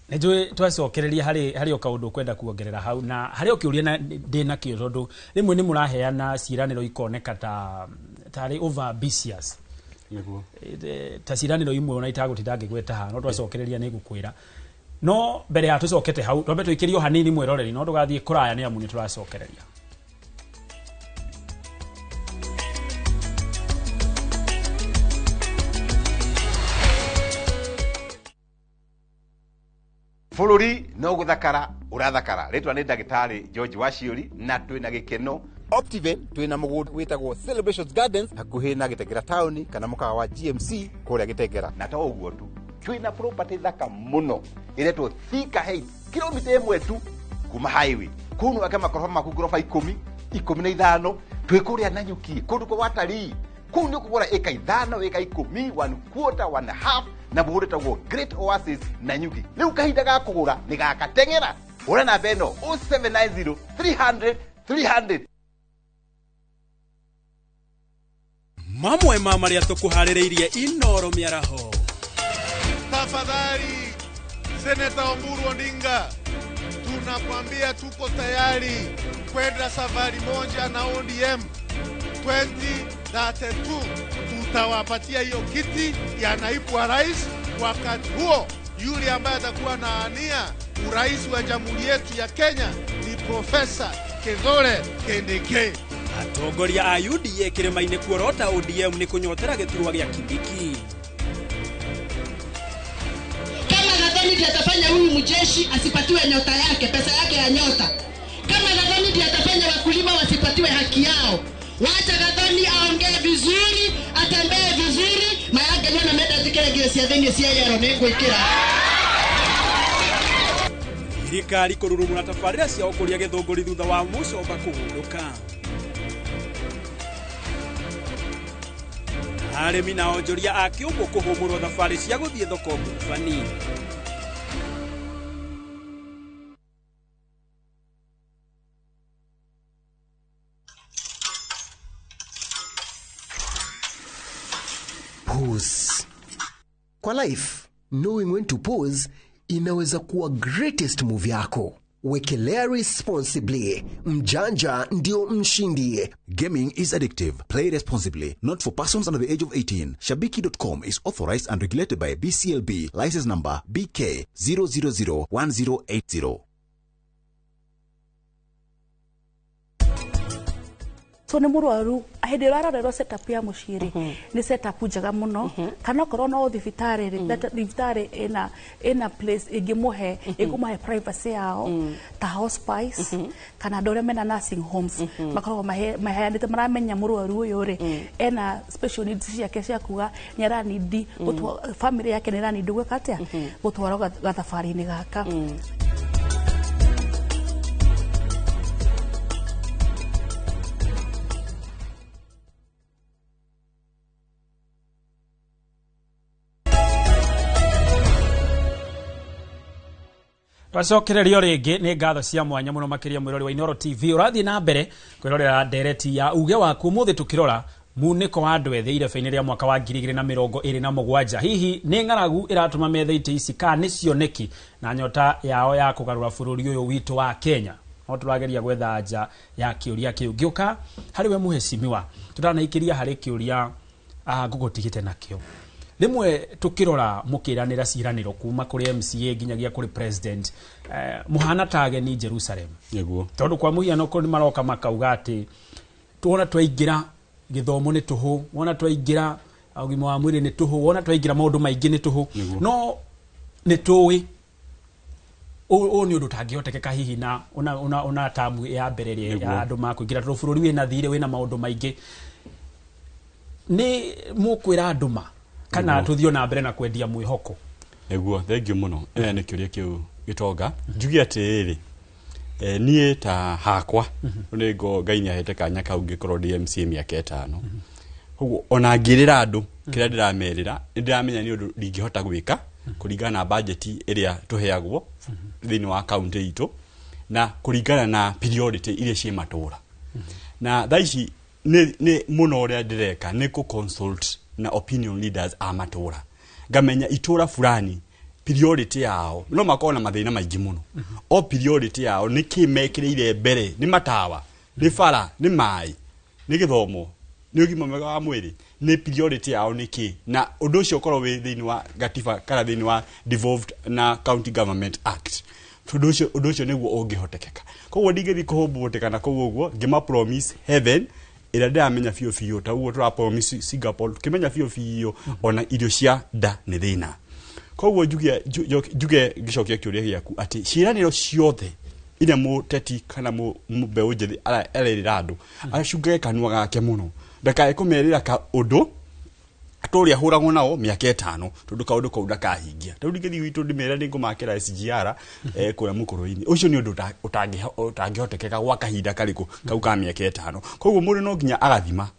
nä njå twacokereria harä o kaå ndå kwenda kuongerera hau na harä o kä å ria ndä nakĩo, tondå rĩmwe nĩ mũraheana ciĩranĩro ikoneka ta tarĩ over ambitious. Nĩguo. Ta ciĩranĩro imwe ona itagũtinda ngĩgweta haha, no twacokereria nĩ ngũkwĩra. No mbere ya tũcokete hau, twambe tũikĩrio hanini mwĩroreri, no ndũgathiĩ kũraya nĩ amu nĩ tũracokereria. Bũrũri no gũthakara ũrathakara. Rĩtwa nĩ ndagĩtarĩ George Waciũri na twĩna gĩkeno Optiven, twĩna mũgũnda wĩtagwo Celebrations Gardens hakuhĩ na Gĩtengera taũni kana mũkawa wa GMC kũrĩa Gĩtengera. Na to ũguo tu, twĩna property thaka mũno ĩretwo Thika Heights, kilomita 1 tu kuma highway. Kũu no wake makoroba maku ngoroba 10, 15, twĩ kũrĩa Nanyuki, kũndũ kwa watalii. Kũu nĩ ũkũgũra ĩka 5, ĩka 10, 1/4, 1.5, na mũgũnda wĩtagwo Great Oasis Nanyuki. Rĩu kahinda ga kũgũra nĩ gakateng'era. Hũra namba ĩno 0790 300 300. Mamwe ma marĩa tũkũharĩrĩirie Inoro mĩaraho. Tafadhali Seneta Oburu Odinga, tunakwambia tuko tayari kwenda safari moja na ODM 2032. Tutawapatia hiyo kiti ya naibu wa rais. Wakati huo yule ambaye atakuwa anaania urais wa jamhuri yetu ya Kenya ni Profesa Kithure Kindiki. Atongoria a UDA kĩrĩma-inĩ kuorota ODM nĩ kũnyotera gĩturwa gĩa Kindiki. Kama Gathoni ndiye atafanya huyu mjeshi asipatiwe nyota yake, pesa yake ya nyota. Kama Gathoni ndiye atafanya wakulima wasipatiwe haki yao. Wacha Gathoni aongee vizuri, atembee vizuri, mayake nyona menda zikere cia thĩinĩ cia yero nĩngwĩkĩra. Thirikari kũrurumũra tabarĩra cia ũkũria gĩthũngũri thutha wa mũcomba kũhũndũka. Arĩmi na onjoria a kĩũmbũ kũhũmũrwo thabarĩ cia gũthiĩ thoko Ngurubani. Pause. Kwa life, knowing when to pause inaweza kuwa greatest move yako. Wekelea responsibly. Mjanja ndio mshindi. Gaming is addictive. Play responsibly. Not for persons under the age of 18. Shabiki.com is authorized and regulated by BCLB. License number BK 0001080. So nä må rwaru hä ndä ä ararerwo setup ya må ciä rä nä setup njega må no, kana okorwo no thibitarä rä, thibitarä ĩna place ĩngĩmũhe ĩkũmahe privacy yao ta hospice, kana andũ arĩa mena nursing homes makoragwo maheanĩte, maramenya mũrwaru ũyũ rĩ ena special needs ciake cia kuga nĩ aranindi family yake nĩ ĩranindi gwĩka atĩa, gũtwarwo gathabarĩ-inĩ gaka. Twacokererio rĩngĩ nĩ ngatho cia mwanya mũno makĩria mwĩrori wa Inooro TV ũrathiĩ na mbere kwĩrorera ndereti ya uge waku. Ũmũthĩ tũkĩrora munĩko wa andũ ethĩ irebe-inĩ rĩa mwaka wa 2027. Hihi nĩ ng'aragu ĩratũma methe itĩ ici kana nĩ cioneki na nyota yao ya kũgarũra bũrũri ũyũ witũ wa Kenya? No tũrageria gwetha nja ya kĩũria kĩu. Ngĩũka harĩ we mũhecimiwa, tũtanaikĩria harĩ kĩũria ngũgũtigĩte nakĩo. Rĩmwe tukirora mukiranira ciraniro kuma kuri MCA nginyagia kuri president, muhana ta ageni Jerusalem. Niguo. Tondu kwa muhiano ko maroka makauga ati tuona twaingira githomo ni tuhu, wona twaingira ugima wa mwiri ni tuhu, wona twaingira maundu maingi ni tuhu. No ni tuwi o ni undu tangihotekeka hihi na ona tamu ya mbere ya andu makuingira tondu bururi wina thire wina maundu maingi. Ni mukwira andu ma kana tuthio na mbere na kwendia mwihoko? Niguo, thank you muno. Nä kä å ria kä u gä tonga njuge atä rä niä ta hakwa nä ngo Ngai nä ahete kanya kau ngä korwo ndä MCA mä aka ĩtano. Koguo ona ngä rä ra andå kä rä a ndä ramerä ra nä ndä ramenya nä å ndå ndingä hota gwä ka kå ringana na bajeti ä rä a tå heagwo thä inä wa kauntä itå na kå ringana na priority iria ciä matå ra. Na thaa ici nä må no å rä a ndä reka nä kå consult na opinion leaders a matũra, ngamenya itũra fulani priority yao no makorwo na mathĩna maingĩ mũno, o priority yao nĩ kĩ mekĩrĩire mbere, nĩ matawa, nĩ bara, nĩ maĩ, nĩ gĩthomo, nĩ ũgima mwega wa mwĩrĩ, nĩ priority yao nĩ kĩ. Na ũndũ ũcio ũkorwo wĩ thĩinĩ wa gatiba kana thĩinĩ wa devolved na County Government Act, tondũ ũcio ũndũ ũcio nĩguo ũngĩhotekeka. Koguo ndingĩthiĩ kũhũmbũtĩka na kũu ũguo ngĩma promise heaven ĩrĩa ndĩramenya biũ biũ, ta ũguo tũra promise Singapore tukĩmenya biũ biũ ona irio cia nda nĩ thĩna. Koguo njuge ngĩcokia kĩũria gĩaku atĩ ciĩranĩro ciothe iria mũteti kana mbeũ njĩthĩ arerĩra andũ acungage kanua gake mũno, ndakae kũmerĩra ka ũndũ tũrĩa hũragwo nao mĩaka ĩtano tondũ kaũndũ kau ndakahingia. Rĩu ndingĩthiĩ gwitũ ndĩmere nĩngũmakĩra SGR kũrĩa mũkũrũ-inĩ, ũcio nĩ ũndũ ũtangĩhotekeka gwa kahinda karĩkũ kau ka mĩaka ĩtano. Koguo mũndũ no nginya agathima,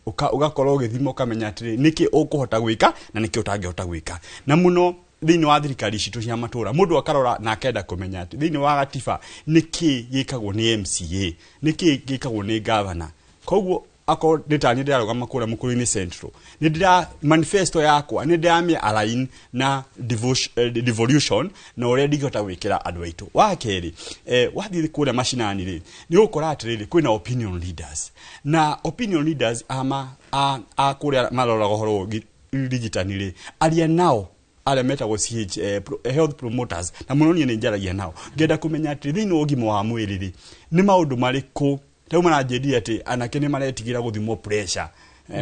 ũgakorwo ũgĩthima ũkamenya atĩrĩ nĩkĩ ũkũhota gwĩka na nĩkĩ ũtangĩhota gwĩka. Na mũno thĩinĩ wa thirikari citũ cia matũra mũndũ akarora na akenda kũmenya atĩ thĩinĩ wa gatiba nĩkĩ gĩkagwo nĩ MCA, nĩkĩ gĩkagwo nĩ governor. Koguo akorwo nĩ ta niĩ ndĩrarũgama kũrĩa mũkũrũ-inĩ Central, nĩ ndĩra manifesto yakwa nĩ ndĩramĩ align na devolution na ũrĩa ndingĩhota gwĩkĩra andũ aitũ. Wa kerĩ, wathiĩ kũrĩa macinani rĩ, nĩ ũgũkora atĩrĩrĩ kwĩna opinion leaders, na opinion leaders a kũrĩa maroraga ũhoro wa ũrigitani rĩ, aria nao arĩa metagwo CH health promoters, na mũno niĩ nĩ njaragia nao ngenda kũmenya atĩ thĩinĩ wa ũgima wa mwĩrĩ rĩ nĩ maũndũ marĩkũ Rĩu maranjĩrire atĩ anake nĩ maretigĩra gũthimwo pressure,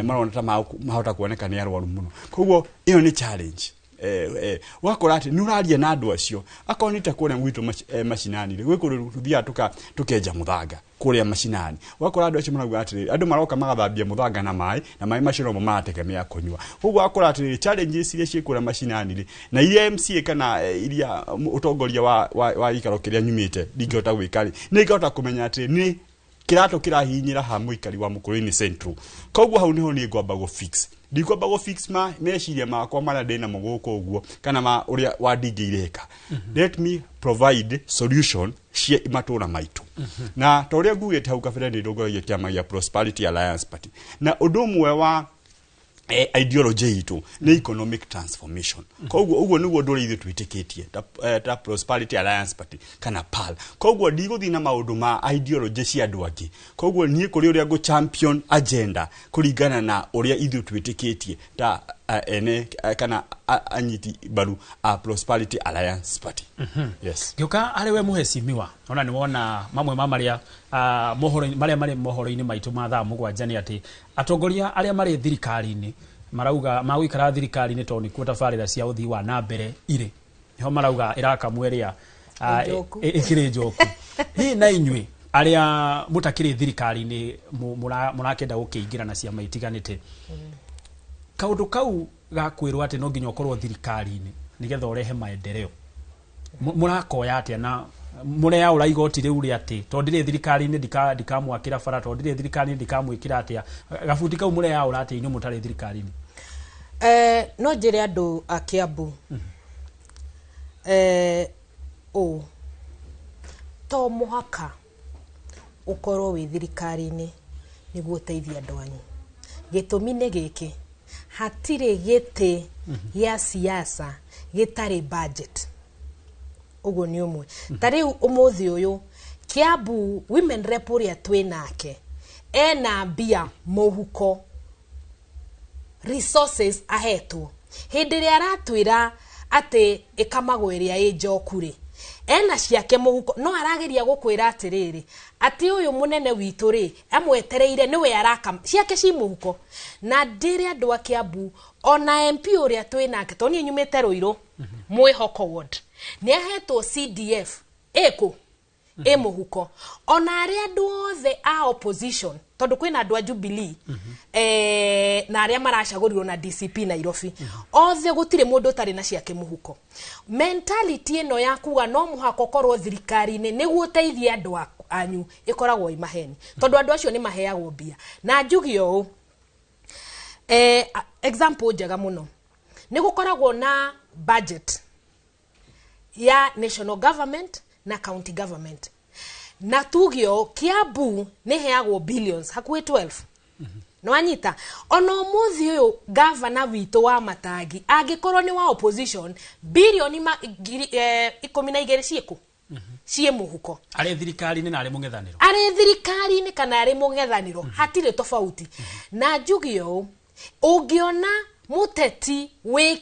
marona ta mahota kuoneka nĩ arwaru mũno. Koguo ĩyo nĩ challenge. Ũgakora atĩ nĩ ũraria na andũ acio, akorwo nĩ ta kũrĩa gwitũ macinani rĩ, gwĩ kũndũ tũthiaga tũkenja mũthanga kũrĩa macinani, ũgakora andũ acio marauga atĩrĩrĩ, andũ maroka magathambia mũthanga na maĩ, na maĩ macio nomo marategemea kũnyua. Koguo ũgakora atĩrĩrĩ, challenges iria ciĩ kũrĩa macinani rĩ, na iria MCA kana iria ũtongoria wa gĩikaro kĩrĩa nyumĩte ndingĩhota gwĩka rĩ, nĩ ngahota kũmenya atĩ nĩ kĩratũ kĩrahihinyĩra ha mũikari wa Mũkũrũinĩ Central. Koguo hau niho niĩ ngwamba gũ fix, ndikwamba gũ fix ma meciria makwa marĩa ndĩnamo gũkũ ũguo, kana ma ũrĩa wandingĩire. Let me provide solution cia matũra maitũ. Na ta ũrĩa ngugĩte hau kabere, nĩ ndongoragia kĩama gĩa Prosperity Alliance Party, na ũndũ ũmwe wa ideology itũ nĩ economic transformation. Koguo ũguo nĩguo ũndũ ũrĩa ithuĩ twĩtĩkĩtie ta Prosperity Alliance Party kana PAL. Koguo ndigũthiĩ na maũndũ ma ideology cia andũ angĩ. Koguo niĩ kũrĩ ũrĩa ngũ champion agenda kũringana na ũrĩa ithuĩ twĩtĩkĩtie ta ene kana anyiti mbaru a Prosperity Alliance Party. Yes. Ngĩũka harĩ we mũhecimiwa, ona nĩ wona mamwe ma marĩa mohoro marĩa marĩ mohoro-inĩ maitũ ma thaa 7 nĩ atĩ atongoria arĩa marĩ thirikari-inĩ marauga magũikara thirikari-inĩ tondũ nĩkuo tabarĩra cia ũthii wa na mbere irĩ niho marauga ĩrakamwo ĩrĩa Njoku. Ĩkĩrĩ njoku. Hihi na inyuĩ arĩa mũtakĩrĩ thirikari-inĩ mũrakĩenda gũkĩingĩra na ciama itiganĩte, kaũndũ kau ga kwĩrwo atĩ no nginya ũkorwo thirikari-inĩ nĩgetha ũrehe maendeleo, mũrakoya atĩa na mũreaũra igoti rĩu rĩa atĩ tondũ ndirĩ thirikari-inĩ ndikamwakĩra bara, tondũ ndirĩ thirikari-inĩ ndikamwĩkĩra atĩa? Gabuti kau mũreaũra atĩa inyuĩ mũtarĩ thirikari-inĩ? No njĩre andũ a Kiambu ũũ, to mũhaka ũkorwo wĩ thirikari-inĩ nĩguo ũteithie andũ anyu. Gĩtũmi nĩ gĩkĩ, hatirĩ gĩtĩ gĩa siasa gĩtarĩ budget. Ũguo nĩ ũmwe. Ta rĩu ũmũthĩ ũyũ Kiambu women rep ũrĩa twĩ nake ena mbia mũhuko, resources ahetwo. Hĩndĩ ĩrĩa aratwĩra atĩ ĩkamagwo ĩrĩa ĩ njoku rĩ, ena ciake mũhuko, no arageria gũkwĩra atĩrĩrĩ, atĩ ũyũ mũnene witũ rĩ amwetereire nĩwe arakama ciake ci mũhuko. Na ndĩre andũ a Kiambu, ona MP ũrĩa twĩ nake, tondũ niĩ nyumĩte Rũirũ mwĩhoko ward, nĩ ahetwo CDF ĩkũ ĩ mũhuko. Ona arĩa andũ othe a opposition, tondũ kwĩna andũ a Jubilee na arĩa maracagũrirwo na DCP Nairobi, othe gũtirĩ mũndũ ũtarĩ na ciake mũhuko. Mentality ĩno ya kuga no mũhaka ũkorwo thirikari-inĩ nĩguo ũteithie andũ anyu ĩkoragwo ĩ maheni, tondũ andũ acio nĩ maheagwo mbia. Na njuge ũũ, example njega mũno nĩ gũkoragwo na budget ya national government na county government, na tuge ũũ, Kiambu nĩ heagwo billions hakuhĩ 12. Nĩwanyita? Ona ũmũthĩ ũyũ gavana witũ wa Matangi angĩkorwo nĩ wa opposition, bilioni 12 ciĩkũ ciĩ mũhuko. Arĩ thirikari-inĩ na arĩ mũng'ethanĩro. Arĩ thirikari-inĩ kana arĩ mũng'ethanĩro, hatirĩ tofauti. Na njuge ũũ, ũngĩona mũteti wĩ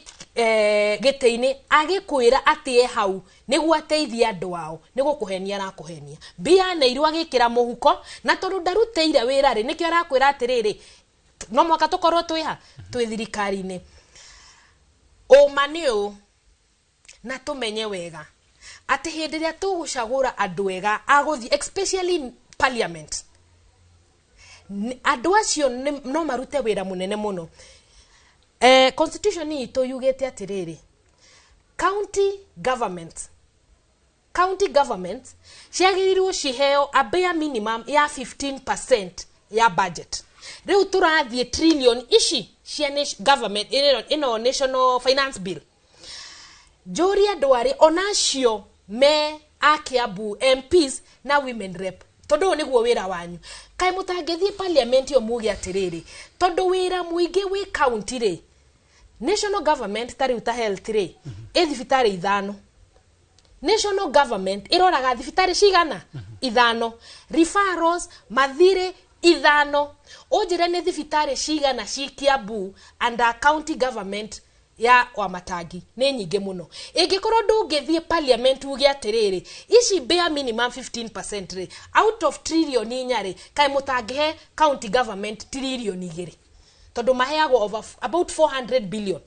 gĩtĩ-inĩ agĩkwĩra atĩ e hau nĩguo ateithie andũ ao, nĩ gũkũhenia arakũhenia. Mbia neirwo agĩkĩra mũhuko, na tondũ ndarutĩire wĩra rĩ, nĩkĩo arakwĩra atĩrĩrĩ, no mwaka tũkorwo twĩ ha twĩ thirikari-inĩ. Ũma nĩ ũũ, na tũmenye wega atĩ hĩndĩ ĩrĩa tũgũcagũra andũ ega agũthiĩ especially in parliament, andũ acio no marute wĩra mũnene mũno. Constitution itũ yugĩte atĩrĩrĩ, county government ciagĩrĩirwo ciheo a bare minimum ya 15% ya budget. Rĩu tũrathiĩ trillion ici cia government ĩno national finance bill, njũrie andũ arĩ onacio me a Kiambu MPs na women rep, tondũ ũyũ nĩguo wĩra wanyu, kaĩ mũtangĩthiĩ parliament ĩyo muge atĩrĩrĩ, tondũ wĩra mũingĩ wĩ county rĩ, national government ta rĩu ta health rĩ, ĩ thibitarĩ ithano, national government ĩroraga thibitarĩ cigana? Ithano. Referrals mathirĩ ithano. Ũnjĩre nĩ thibitarĩ cigana ci Kiambu under county government? Ya Wamatangi nĩ nyingĩ mũno. Ĩngĩkorwo ndũngĩthiĩ parliament uge atĩrĩrĩ, ici bare minimum 15% rĩ, out of trillion 4 rĩ, kaĩ mũtangĩhe county government trillion 2, tondũ maheagwo over about 400 billion.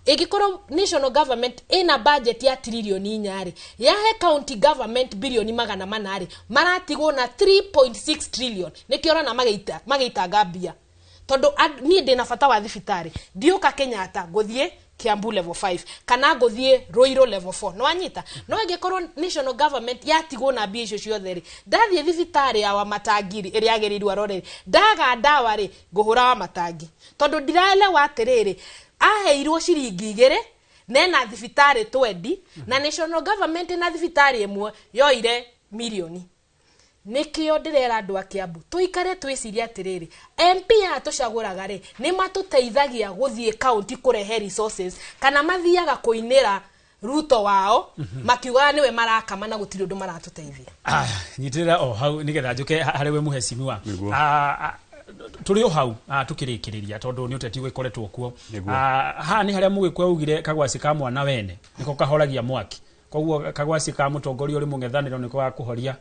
Ĩngĩkorwo national government ĩna budget ya trillion 4 rĩ, yahe county government bilioni 400 rĩ, maratigwo na 3.6 trillion. Nĩkĩo ũrona magĩitanga mbia, tondũ niĩ ndĩna bata wa thibitarĩ, ndiũka Kenyatta, ngũthiĩ Kiambu level 5 kana ngũthiĩ Ruiru level 4, nĩwanyita? No ĩngĩkorwo national government yatigwo na mbia icio ciothe rĩ, ndathiĩ thibitarĩ ya Wamatangi rĩ, ĩrĩa yagĩrĩirwo arore rĩ, ndaga ndawa rĩ, ngũhũra Wamatangi, tondũ ndiraelewa atĩrĩrĩ, aheirwo ciringi 2 nena thibitarĩ 20 na national government na thibitarĩ ĩmwe yoire milioni. Nĩkĩo ndĩrera andũ a Kiambu tũikare twĩcirie atĩrĩrĩ, MP aya tũcagũraga rĩ, nĩ matũteithagia gũthiĩ county kũrehe resources, kana mathiaga kũinĩra Ruto wao makiugaga nĩwe marakama na gũtirĩ ũndũ maratũteithia? Aya, nyitĩrĩra o hau nĩgetha njũke harĩ we mũhecimiwa. Tũrĩ o hau, tũkĩrĩkĩrĩria, tondũ nĩ ũteti ũgĩkoretwo kuo. Haha nĩ harĩa mũgĩkũyũ augire kagwaci ka mwana wene nĩko kahoragia mwaki, koguo kagwaci ka mũtongoria ũrĩ mũng'ethanĩro nĩko gakũhoria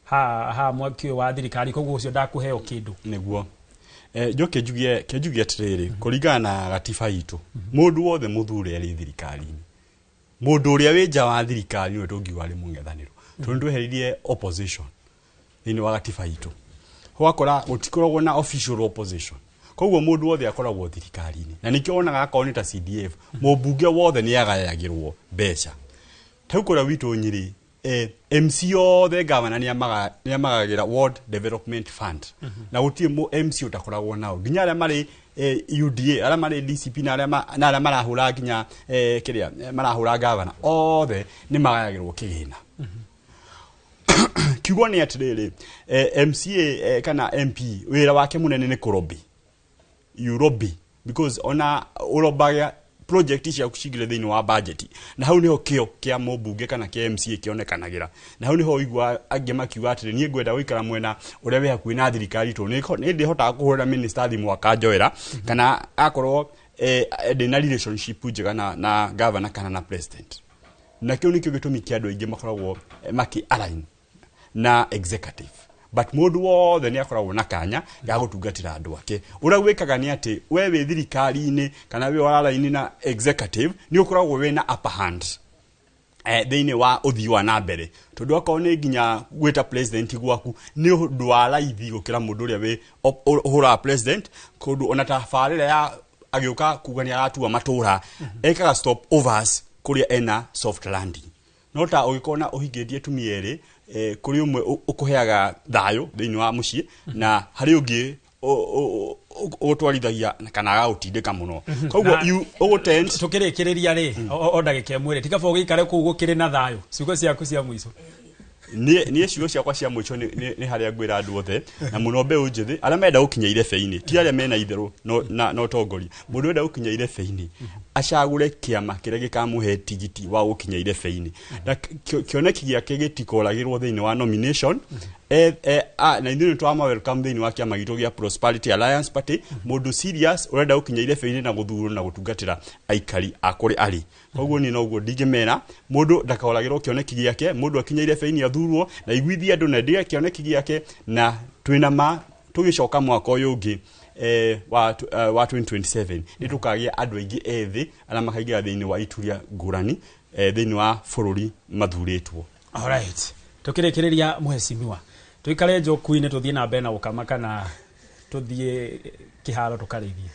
ha mwaki ũyũ wa thirikari, koguo ũcio ndakũheo kĩndũ. Nĩguo. Njoke njugie, ke njugie atĩrĩrĩ, kũringana na gatiba itũ, mũndũ wothe mũthure arĩ thirikari-inĩ, mũndũ ũrĩa wĩ nja wa thirikari nĩwe tũngiuga arĩ mũng'ethanĩro, tondũ nĩtweheririe opposition thĩinĩ wa gatiba itũ, ũgakora gũtikoragwo na official opposition, koguo mũndũ wothe akoragwo thirikari-inĩ, na nĩkĩo wonaga akorwo nĩ ta CDF, mũmbunge wothe nĩ agayagĩrwo mbeca. Ta rĩu kũrĩa gwitũ Nyĩrĩ, MC othe gavana nĩ amagagĩra Ward Development Fund, na gũtirĩ MC ũtakoragwo nao, nginya arĩa marĩ UDA, arĩa marĩ DCP, na arĩa na arĩa marahũra nginya kĩrĩa marahũra gavana, othe nĩ magayagĩrwo kĩgĩna. Kiugo nĩ atĩrĩrĩ, MCA kana MP wĩra wake mũnene nĩ kũlobby. You lobby because ona ũlobbaga project ciaku cingĩre thĩinĩ wa budget, na hau niho kĩo kĩa mũmbunge kana kĩa MCA kĩonekanagĩra, na hau niho ũigua angĩ makiuga atĩrĩ, niĩ ngwenda gũikara mwena ũrĩa wĩ hakuhĩ na thirikari, tondũ nĩ ndĩhotaga kũhũrĩra minister thimũ akanjoera, kana akorwo ndĩna relationship njega na governor kana na president. Na kĩu nĩkĩo gĩtũmi kĩa andũ aingĩ makoragwo maki align na executive, but mũndũ wothe nĩ akoragwo na kanya ga gũtungatĩra andũ ake. Ũrĩa gwĩkaga nĩ atĩ we wĩ thirikari-inĩ kana wĩ wararaini na executive, nĩ ũkoragwo wĩ na upper hand thĩinĩ wa ũthii wa na mbere, tondũ akorwo nĩ nginya gwĩta president gwaku nĩ ũndũ wa raithi gũkĩra mũndũ ũrĩa wĩ ũhũraga president kũndũ. Ona tabarĩra ya agĩũka kuga nĩ aratua matũra, ekaga stop overs kũrĩa ena soft landing, no ta ũgĩkorwo na ũhingĩtie tumia erĩ, kũrĩ ũmwe ũkũheaga thayũ thĩinĩ wa mũciĩ, na harĩ ũngĩ ũgũtwarithagia kana agagũtindĩka mũno. Koguo you ũgũtend Tũkĩrĩkĩrĩria rĩ, o ndagĩka 1 rĩ, tikaba ũgĩikare kũu gũkĩrĩ na thayũ, ciugo ciaku cia mũico. Niĩ ciugo ciakwa cia mũico nĩ harĩa ngwĩra andũ othe, na mũno mbeũ njĩthĩ arĩa menda gũkinya irebe-inĩ, ti arĩa mena itherũ na ũtongoria. Mũndũ wenda gũkinya irebe-inĩ acagũre kĩama kĩrĩa gĩkamũhe tigiti wa gũkinya irebe-inĩ, na kĩoneki gĩake gĩtikoragĩrwo thĩinĩ wa nomination. Na ithuĩ nĩ twama welcome thĩinĩ wa kĩama gitũ gĩa Prosperity Alliance Party, mũndũ serious ũrenda gũkinya irebe-inĩ na gũthurwo na gũtungatĩra aikari a kũrĩ arĩ. Koguo niĩ noguo ndingĩmera, mũndũ ndakoragĩrwo kĩoneki gĩake, mũndũ akinya irebe-inĩ athurwo na iguithie andũ na endige kĩoneki gĩake, na twĩna ma tũgĩcoka mwaka ũyũ ũngĩ wa 2027 nĩ tũkagĩa andũ aingĩ ethĩ arĩa makaingĩra thĩinĩ wa ituria ngũrani thĩinĩ wa bũrũri mathurĩtwo. Alright, tũkĩrĩkĩrĩria, mũhecimiwa, tũikare njoku-inĩ tũthiĩ na mbere na gũkama kana tũthiĩ kĩharo tũkarĩithie?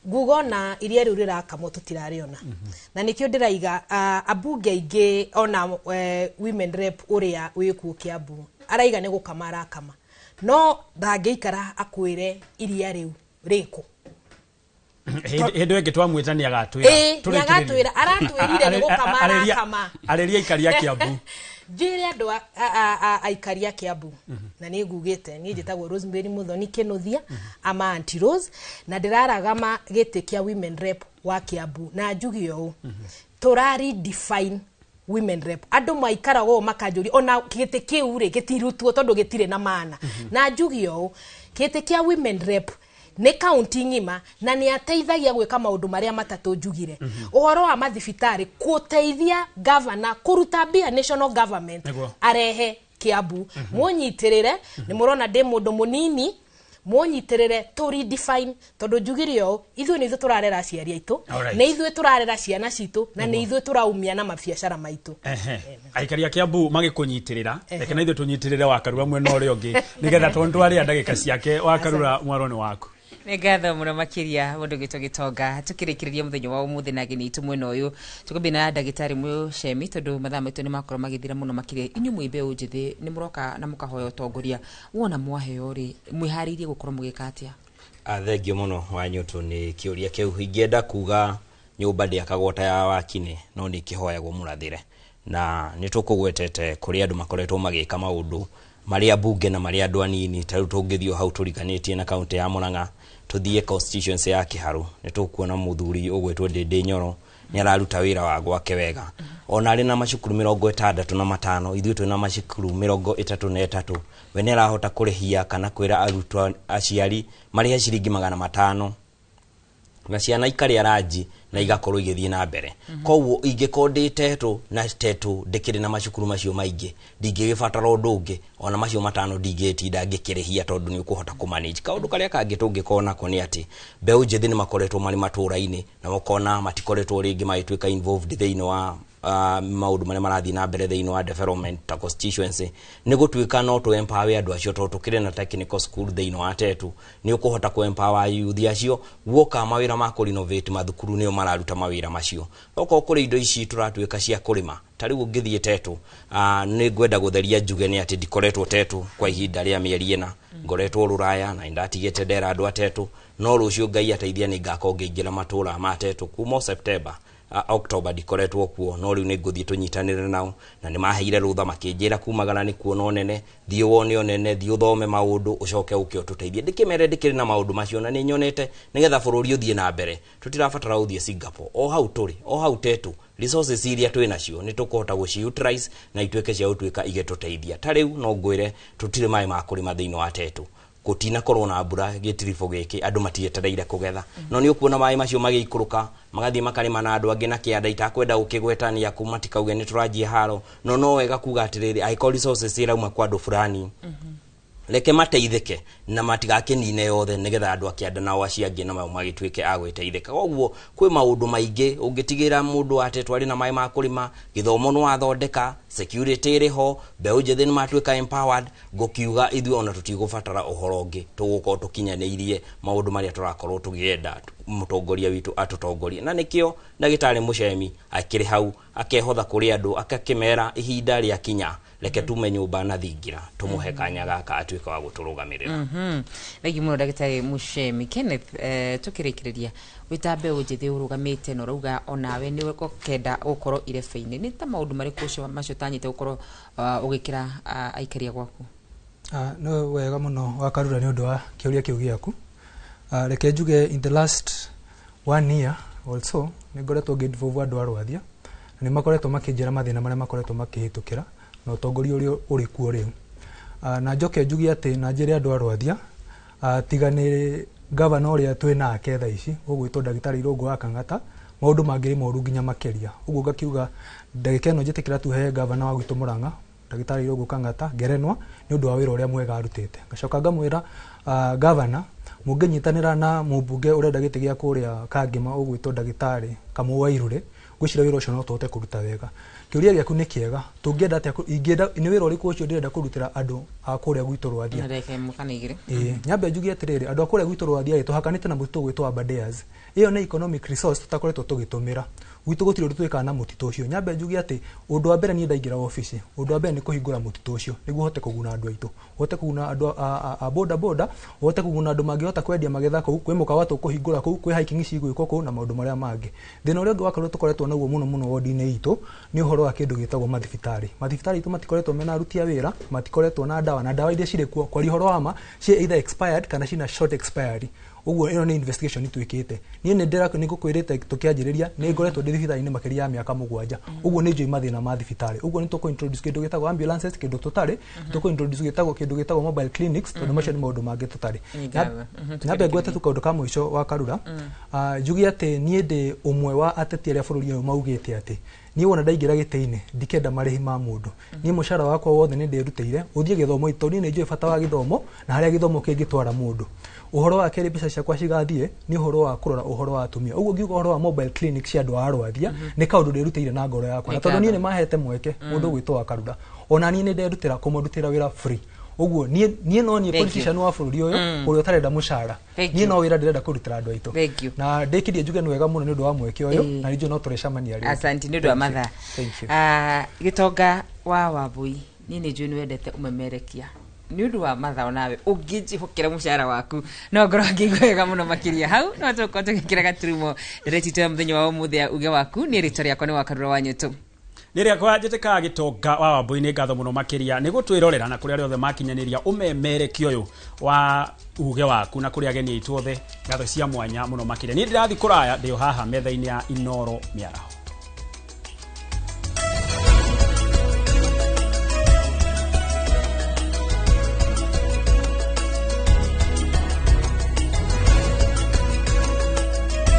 Nguga ona iria rĩu rĩrakamwo tũtirarĩona, na nĩkĩo ndĩraiga ambunge aingĩ ona women rep ũrĩa wĩkuo Kiambu araiga nĩ gũkama arakama, no ndangĩikara akwĩre iria rĩu rĩkũ. Hĩndĩ ĩyo ĩngĩ twamwĩta nĩ agatwĩra. Ĩĩ, nĩ agatwĩra, aratwĩrire nĩ gũkama arakama. Arĩria aikari a Kiambu. Njĩre andũ aikari a Kiambu, na nĩ ngugĩte niĩ njĩtagwo Rosemary Muthoni Kĩnuthia ama Aunty Rose, na ndĩraragama gĩtĩ kĩa women rep wa Kiambu, na njuge ũũ, tũra redefine women rep. Andũ maikaraga ũũ makanjũria ona gĩtĩ kĩu rĩ gĩtirutwo tondũ gĩtirĩ na maana, na njuge ũũ, gĩtĩ kĩa women rep Nĩ kaunti ng'ima na nĩ ateithagia gwĩka maũndũ marĩa matatũ njugire. Ũhoro wa mathibitarĩ, gũteithia gavana kũruta mbia national government arehe Kiambu. Mũnyitĩrĩre, nĩ mũrona ndĩ mũndũ mũnini, mũnyitĩrĩre tũ redefine, tondũ njugire ũũ, ithuĩ nĩ ithuĩ tũrarera aciari aitũ, nĩ ithuĩ tũrarera ciana citũ, na nĩ ithuĩ tũraumia na mabiacara maitũ. Ehe. Aikari a Kiambu magĩkũnyitĩrĩra, reke na ithuĩ tũnyitĩrĩre Wakarura mwena ũrĩa ũngĩ, nĩgetha tondũ twarĩa ndagĩka ciake. Wakarura, mwaro nĩ waku. Nĩ ngatho mũno makĩria, mũndũ gwĩtwo Gĩtonga. Tũkĩrĩkĩrĩria mũthenya wa ũmũthĩ na ageni aitũ mwena ũyũ, tũkambia na ndagĩtarĩ Mũcemi, tondũ mathaa maitũ nĩ makorwo magĩthira mũno makĩria. Inyuĩ mwĩ mbeũ njĩthĩ, nĩ mũroka na mũkahoya ũtongoria, wona mwaheo rĩ, mwĩharĩirie gũkorwo mũgĩka atĩa? Thengio mũno Wanyũtũ nĩ kĩũria kĩu. Ingĩenda kuga nyũmba ndĩakagwo ta ya wakinĩ, no nĩ ĩkĩhoyagwo mũrathĩre, na nĩ tũkũgwetete kũrĩ andũ makoretwo magĩka maũndũ marĩa mbunge na marĩa andũ anini. Ta rĩu tũngĩthiĩ o hau tũriganĩtie na kaũntĩ ya Murang'a, tũthiĩ constituency ya Kĩharũ, nĩ tũkuona mũthuri ũgwĩtwo Ndĩndĩ Nyoro nĩ araruta wĩra wa gwake wega, ona arĩ na macukuru 65. Ithuĩ twĩna macukuru 33. We nĩ arahota kũrĩhia kana kwĩra arutwo, aciari marĩhe ciringi 500 na ciana ikarĩa ranji na igakorwo igĩthiĩ na mbere. Koguo ingĩkorwo ndĩ Tetũ na Tetũ ndĩkĩrĩ na macukuru macio maingĩ, ndingĩgĩbatara ũndũ ũngĩ, ona macio 5 ndingĩtinda ngĩkĩrĩhia, tondũ nĩ ũkũhota kũmanage. Kaũndũ karĩa kangĩ tũngĩkorwo nako nĩ atĩ mbeũ njĩthĩ nĩ makoretwo marĩ matũra-inĩ na ũkona matikoretwo rĩngĩ magĩtuĩka involved thĩinĩ wa maũndũ marĩa marathiĩ na mbere thĩinĩ wa development ta constituency. Nĩ gũtuĩka no tũ empower andũ acio, tondũ tũkĩrĩ na technical school thĩinĩ wa Tetu, nĩ ũkũhota kũ empower youth acio. Guoka mawĩra ma kũ renovate mathukuru, nĩo mararuta mawĩra macio. Okorwo kũrĩ indo ici tũratuĩka cia kũrĩma, ta rĩu ũngĩthiĩ Tetu, nĩ ngwenda gũtheria njuge nĩ atĩ ndikoretwo Tetu kwa ihinda rĩa mĩeri 4. Ngoretwo rũraya na nĩndatigĩte ndera andũ a Tetu, no rũciũ Ngai ateithia nĩ ngakorwo ngĩingĩra matũra ma Tetu kuma o September, October ndikoretwo kuo, no rĩu nĩ ngũthiĩ tũnyitanĩre nao, na nĩ maheire rũtha makĩnjĩra kumagara nĩ kuona ũnene, thiĩ wone ũnene, thiĩ ũthome maũndũ, ũcoke ũke ũtũteithie. Ndĩkĩmere ndĩkĩrĩ na maũndũ macio na nĩ nyonete nĩgetha bũrũri ũthiĩ na mbere tũtirabatara gũthiĩ Singapore, o hau tũrĩ, o hau Tetu, resources iria twĩ nacio nĩ tũkũhota gũci utilize na ituĩke cia gũtuĩka igĩtũteithia. Ta rĩu no ngwĩre tũtirĩ maĩ ma kũrĩma thĩinĩ wa Tetu, gũtinakorwo na mbura gĩtiribũ gĩkĩ, andũ matietereire kũgetha, no nĩ ũkuona maĩ macio magĩikũrũka magathiĩ makarĩma na andũ angĩ na kĩanda itakwenda gũkĩgwetania kuma matikauge nĩ tũranjia haro, no no wega kuga atĩrĩrĩ, angĩkorwo resources irauma kwa andũ fulani, reke mateithĩke na matigakĩnine yothe, nĩgetha andũ a kĩanda nao acio angĩ nao magĩtuĩke a gwĩteithĩka. Koguo kwĩ maũndũ maingĩ ũngĩtigĩra mũndũ wa Tetu arĩ na maĩ ma kũrĩma, gĩthomo nĩ wathondeka, security ĩrĩ ho, mbeũ njĩthĩ nĩ matuĩka empowered, ngũkiuga ithuĩ ona tũtigũbatara ũhoro ũngĩ, tũgũkorwo tũkinyanĩirie maũndũ marĩa tũrakorwo tũgĩenda mũtongoria witũ atũtongorie. Na nĩkĩo ndagĩtarĩ Mũcemi akĩrĩ hau akehotha kũrĩ andũ, akakĩmera ihinda rĩakinya reke tume nyũmba na thingira, tũmũhe kanya gaka atuĩke wa gũtũrũgamĩrĩra. Thengiũ mũno, ndagĩtarĩ Mũcemi Kenneth. Tũkĩrĩkĩrĩria, wĩta mbeũ njĩthĩ ũrũgamĩte na ũrauga onawe nĩ ũkenda gũkorwo irebe-inĩ, nĩ ta maũndũ marĩkũ ũcio macio ũtanyĩte gũkorwo ũgĩkĩra aikari a gwaku? Nĩ wega mũno Wakarura nĩ ũndũ wa kĩũria kĩu gĩaku. Reke njuge in the last one year also nĩ ngoretwo ngĩ-involve andũ a Rwathia, na nĩ makoretwo makĩnjĩra mathĩna marĩa makoretwo makĩhĩtũkĩra na ũtongoria ũrĩa ũrĩ kuo rĩu. Na njoke njuge atĩ na njĩre andũ a Rwathia, tiga nĩ gavana ũrĩa twĩ nake thaa ici ũgwĩtwo ndagĩtarĩ Irũngũ wa Kang'ata, maũndũ mangĩrĩ moru nginya makĩria. Ũguo ngakiuga ndagĩka ĩno njĩtĩkĩra tuhe gavana wa gwitũ Murang'a, ndagĩtarĩ Irũngũ Kang'ata, ngerenwa nĩ ũndũ wa wĩra ũrĩa mwega arutĩte. Ngacoka ngamwĩra, gavana mũngĩnyitanĩra na mũmbunge ũrenda gĩtĩ gĩa kũrĩa Kangema ũgwĩtwo ndagĩtarĩ Kamau wa Irure, ngwĩciria wĩra ũcio no tũhote kũruta wega. Kĩũria gĩaku nĩ kĩega. Tũngĩenda atĩa ingĩenda nĩ wĩra ũrĩkũ ũcio ndĩrenda kũrutĩra andũ a kũrĩa gwitũ Rwathia? Na ndagĩka ĩmwe kana igĩrĩ. Ĩĩ, nyambe njuge atĩrĩrĩ, andũ a kũrĩa gwitũ Rwathia rĩ, tũhakanĩte na mũtitũ ũgwĩtwo Aberdares. Ĩyo nĩ economic resource tũtakoretwo tũgĩtũmĩra. Gwitũ gũtirĩ ũndũ twĩkaga na mũtitũ ũcio. Nyambe njuge atĩ ũndũ wa mbere niĩ ndaingĩra obici, ũndũ wa mbere nĩ kũhingũra mũtitũ ũcio nĩguo ũhote kũguna andũ aitũ, ũhote kũguna andũ a boda boda, ũhote kũguna andũ mangĩhota kwendia magetha kũu, kwĩ mũkawa tũkũhingũra kũu, kwĩ hiking cigwĩkwo kũu na maũndũ marĩa mangĩ. Thĩna ũrĩa ũngĩ wakorwo tũkoretwo naguo mũno mũno wodi-inĩ itũ nĩ ũhoro wa kĩndũ gĩtagwo mathibitarĩ. Mathibitarĩ itũ matikoretwo mena aruti a wĩra, matikoretwo na ndawa, na ndawa iria cirĩ kuo kwaria ũhoro wa ma ciĩ either expired kana cina short expiry. Ũguo ĩno nĩ investigation twĩkĩte. Niĩ nĩ ndĩra nĩ ngũkwĩrĩte tũkĩanjĩrĩria, nĩ ngoretwo ndĩ thibitarĩ-inĩ makĩria ya mĩaka 7. Ũguo nĩ njũĩ mathĩna ma thibitarĩ. Ũguo nĩ tũkũ introduce kĩndũ gĩtagwo ambulances, kĩndũ tũtarĩ. Tũkũ introduce kĩndũ gĩtagwo mobile clinics, tondũ macio nĩ maũndũ mangĩ tũtarĩ. Nĩ ngatho. Nyambe ngwete tu kaũndũ ka mũico wa Karura. Njuge atĩ niĩ ndĩ ũmwe wa ateti arĩa bũrũri ũyũ maugĩte atĩ niĩ wona ndaingĩra gĩtĩ-inĩ ndikenda marĩhi ma mũndũ. Niĩ mũcara wakwa wothe nĩ ndĩrutĩire ũthiĩ gĩthomo, tondũ niĩ nĩ njũĩ bata wa gĩthomo na harĩa gĩthomo kĩngĩtwara mũndũ. Ũhoro wa kerĩ mbeca ciakwa cigathiĩ nĩ ũhoro wa kũrora ũhoro wa atumia. Ũguo ngiuga ũhoro wa mobile clinic cia andũ a Rwathia nĩ kaũndũ ndĩrutĩire na ngoro yakwa, na tondũ niĩ nĩ mahete mweke mũndũ ũgwĩtwo wa Karura, ona niĩ nĩ nderutĩra kũmũrutĩra wĩra free. Ũguo niĩ no niĩ Thank you. politician wa bũrũri ũyũ ũrĩa ũtarenda mũcara. Thank Niĩ you. no wĩra ndĩrenda kũrutĩra andũ aitũ. Thank you. Na ndĩkirie njuge nĩ wega mũno nĩ ũndũ wa mweke ũyũ, na nĩ njũĩ no tũrĩcemania rĩngĩ. Asante nĩ ũndũ wa Thank you. mathaa. Thank you. Gĩtonga wa Wambui, niĩ nĩ njũĩ nĩ wendete ũmemerekia. Nĩ ũndũ wa mathaa, onawe ũngĩnjĩhokera mũcara waku no ngorwo ngĩigua wega mũno makĩria. Hau no tũkorwo tũgĩkĩra gaturumo ndereti itũ ya mũthenya wa ũmũthĩ ya uge waku. Niĩ rĩtwa rĩakwa nĩ Wakarura wa Nyũtũ. Nĩ rĩakwa njĩtĩkaga Gĩtonga wa Wambui. Nĩ ngatho mũno makĩria nĩ gũtwĩrorera na kũrĩa arĩa othe makinyanĩria ũmemerekia ũyũ wa uge waku, na kũrĩa ageni aitũ othe ngatho cia mwanya mũno makĩria. Niĩ ndĩrathiĩ kũraya, ndĩ o haha metha-inĩ ya Inoro mĩaraho.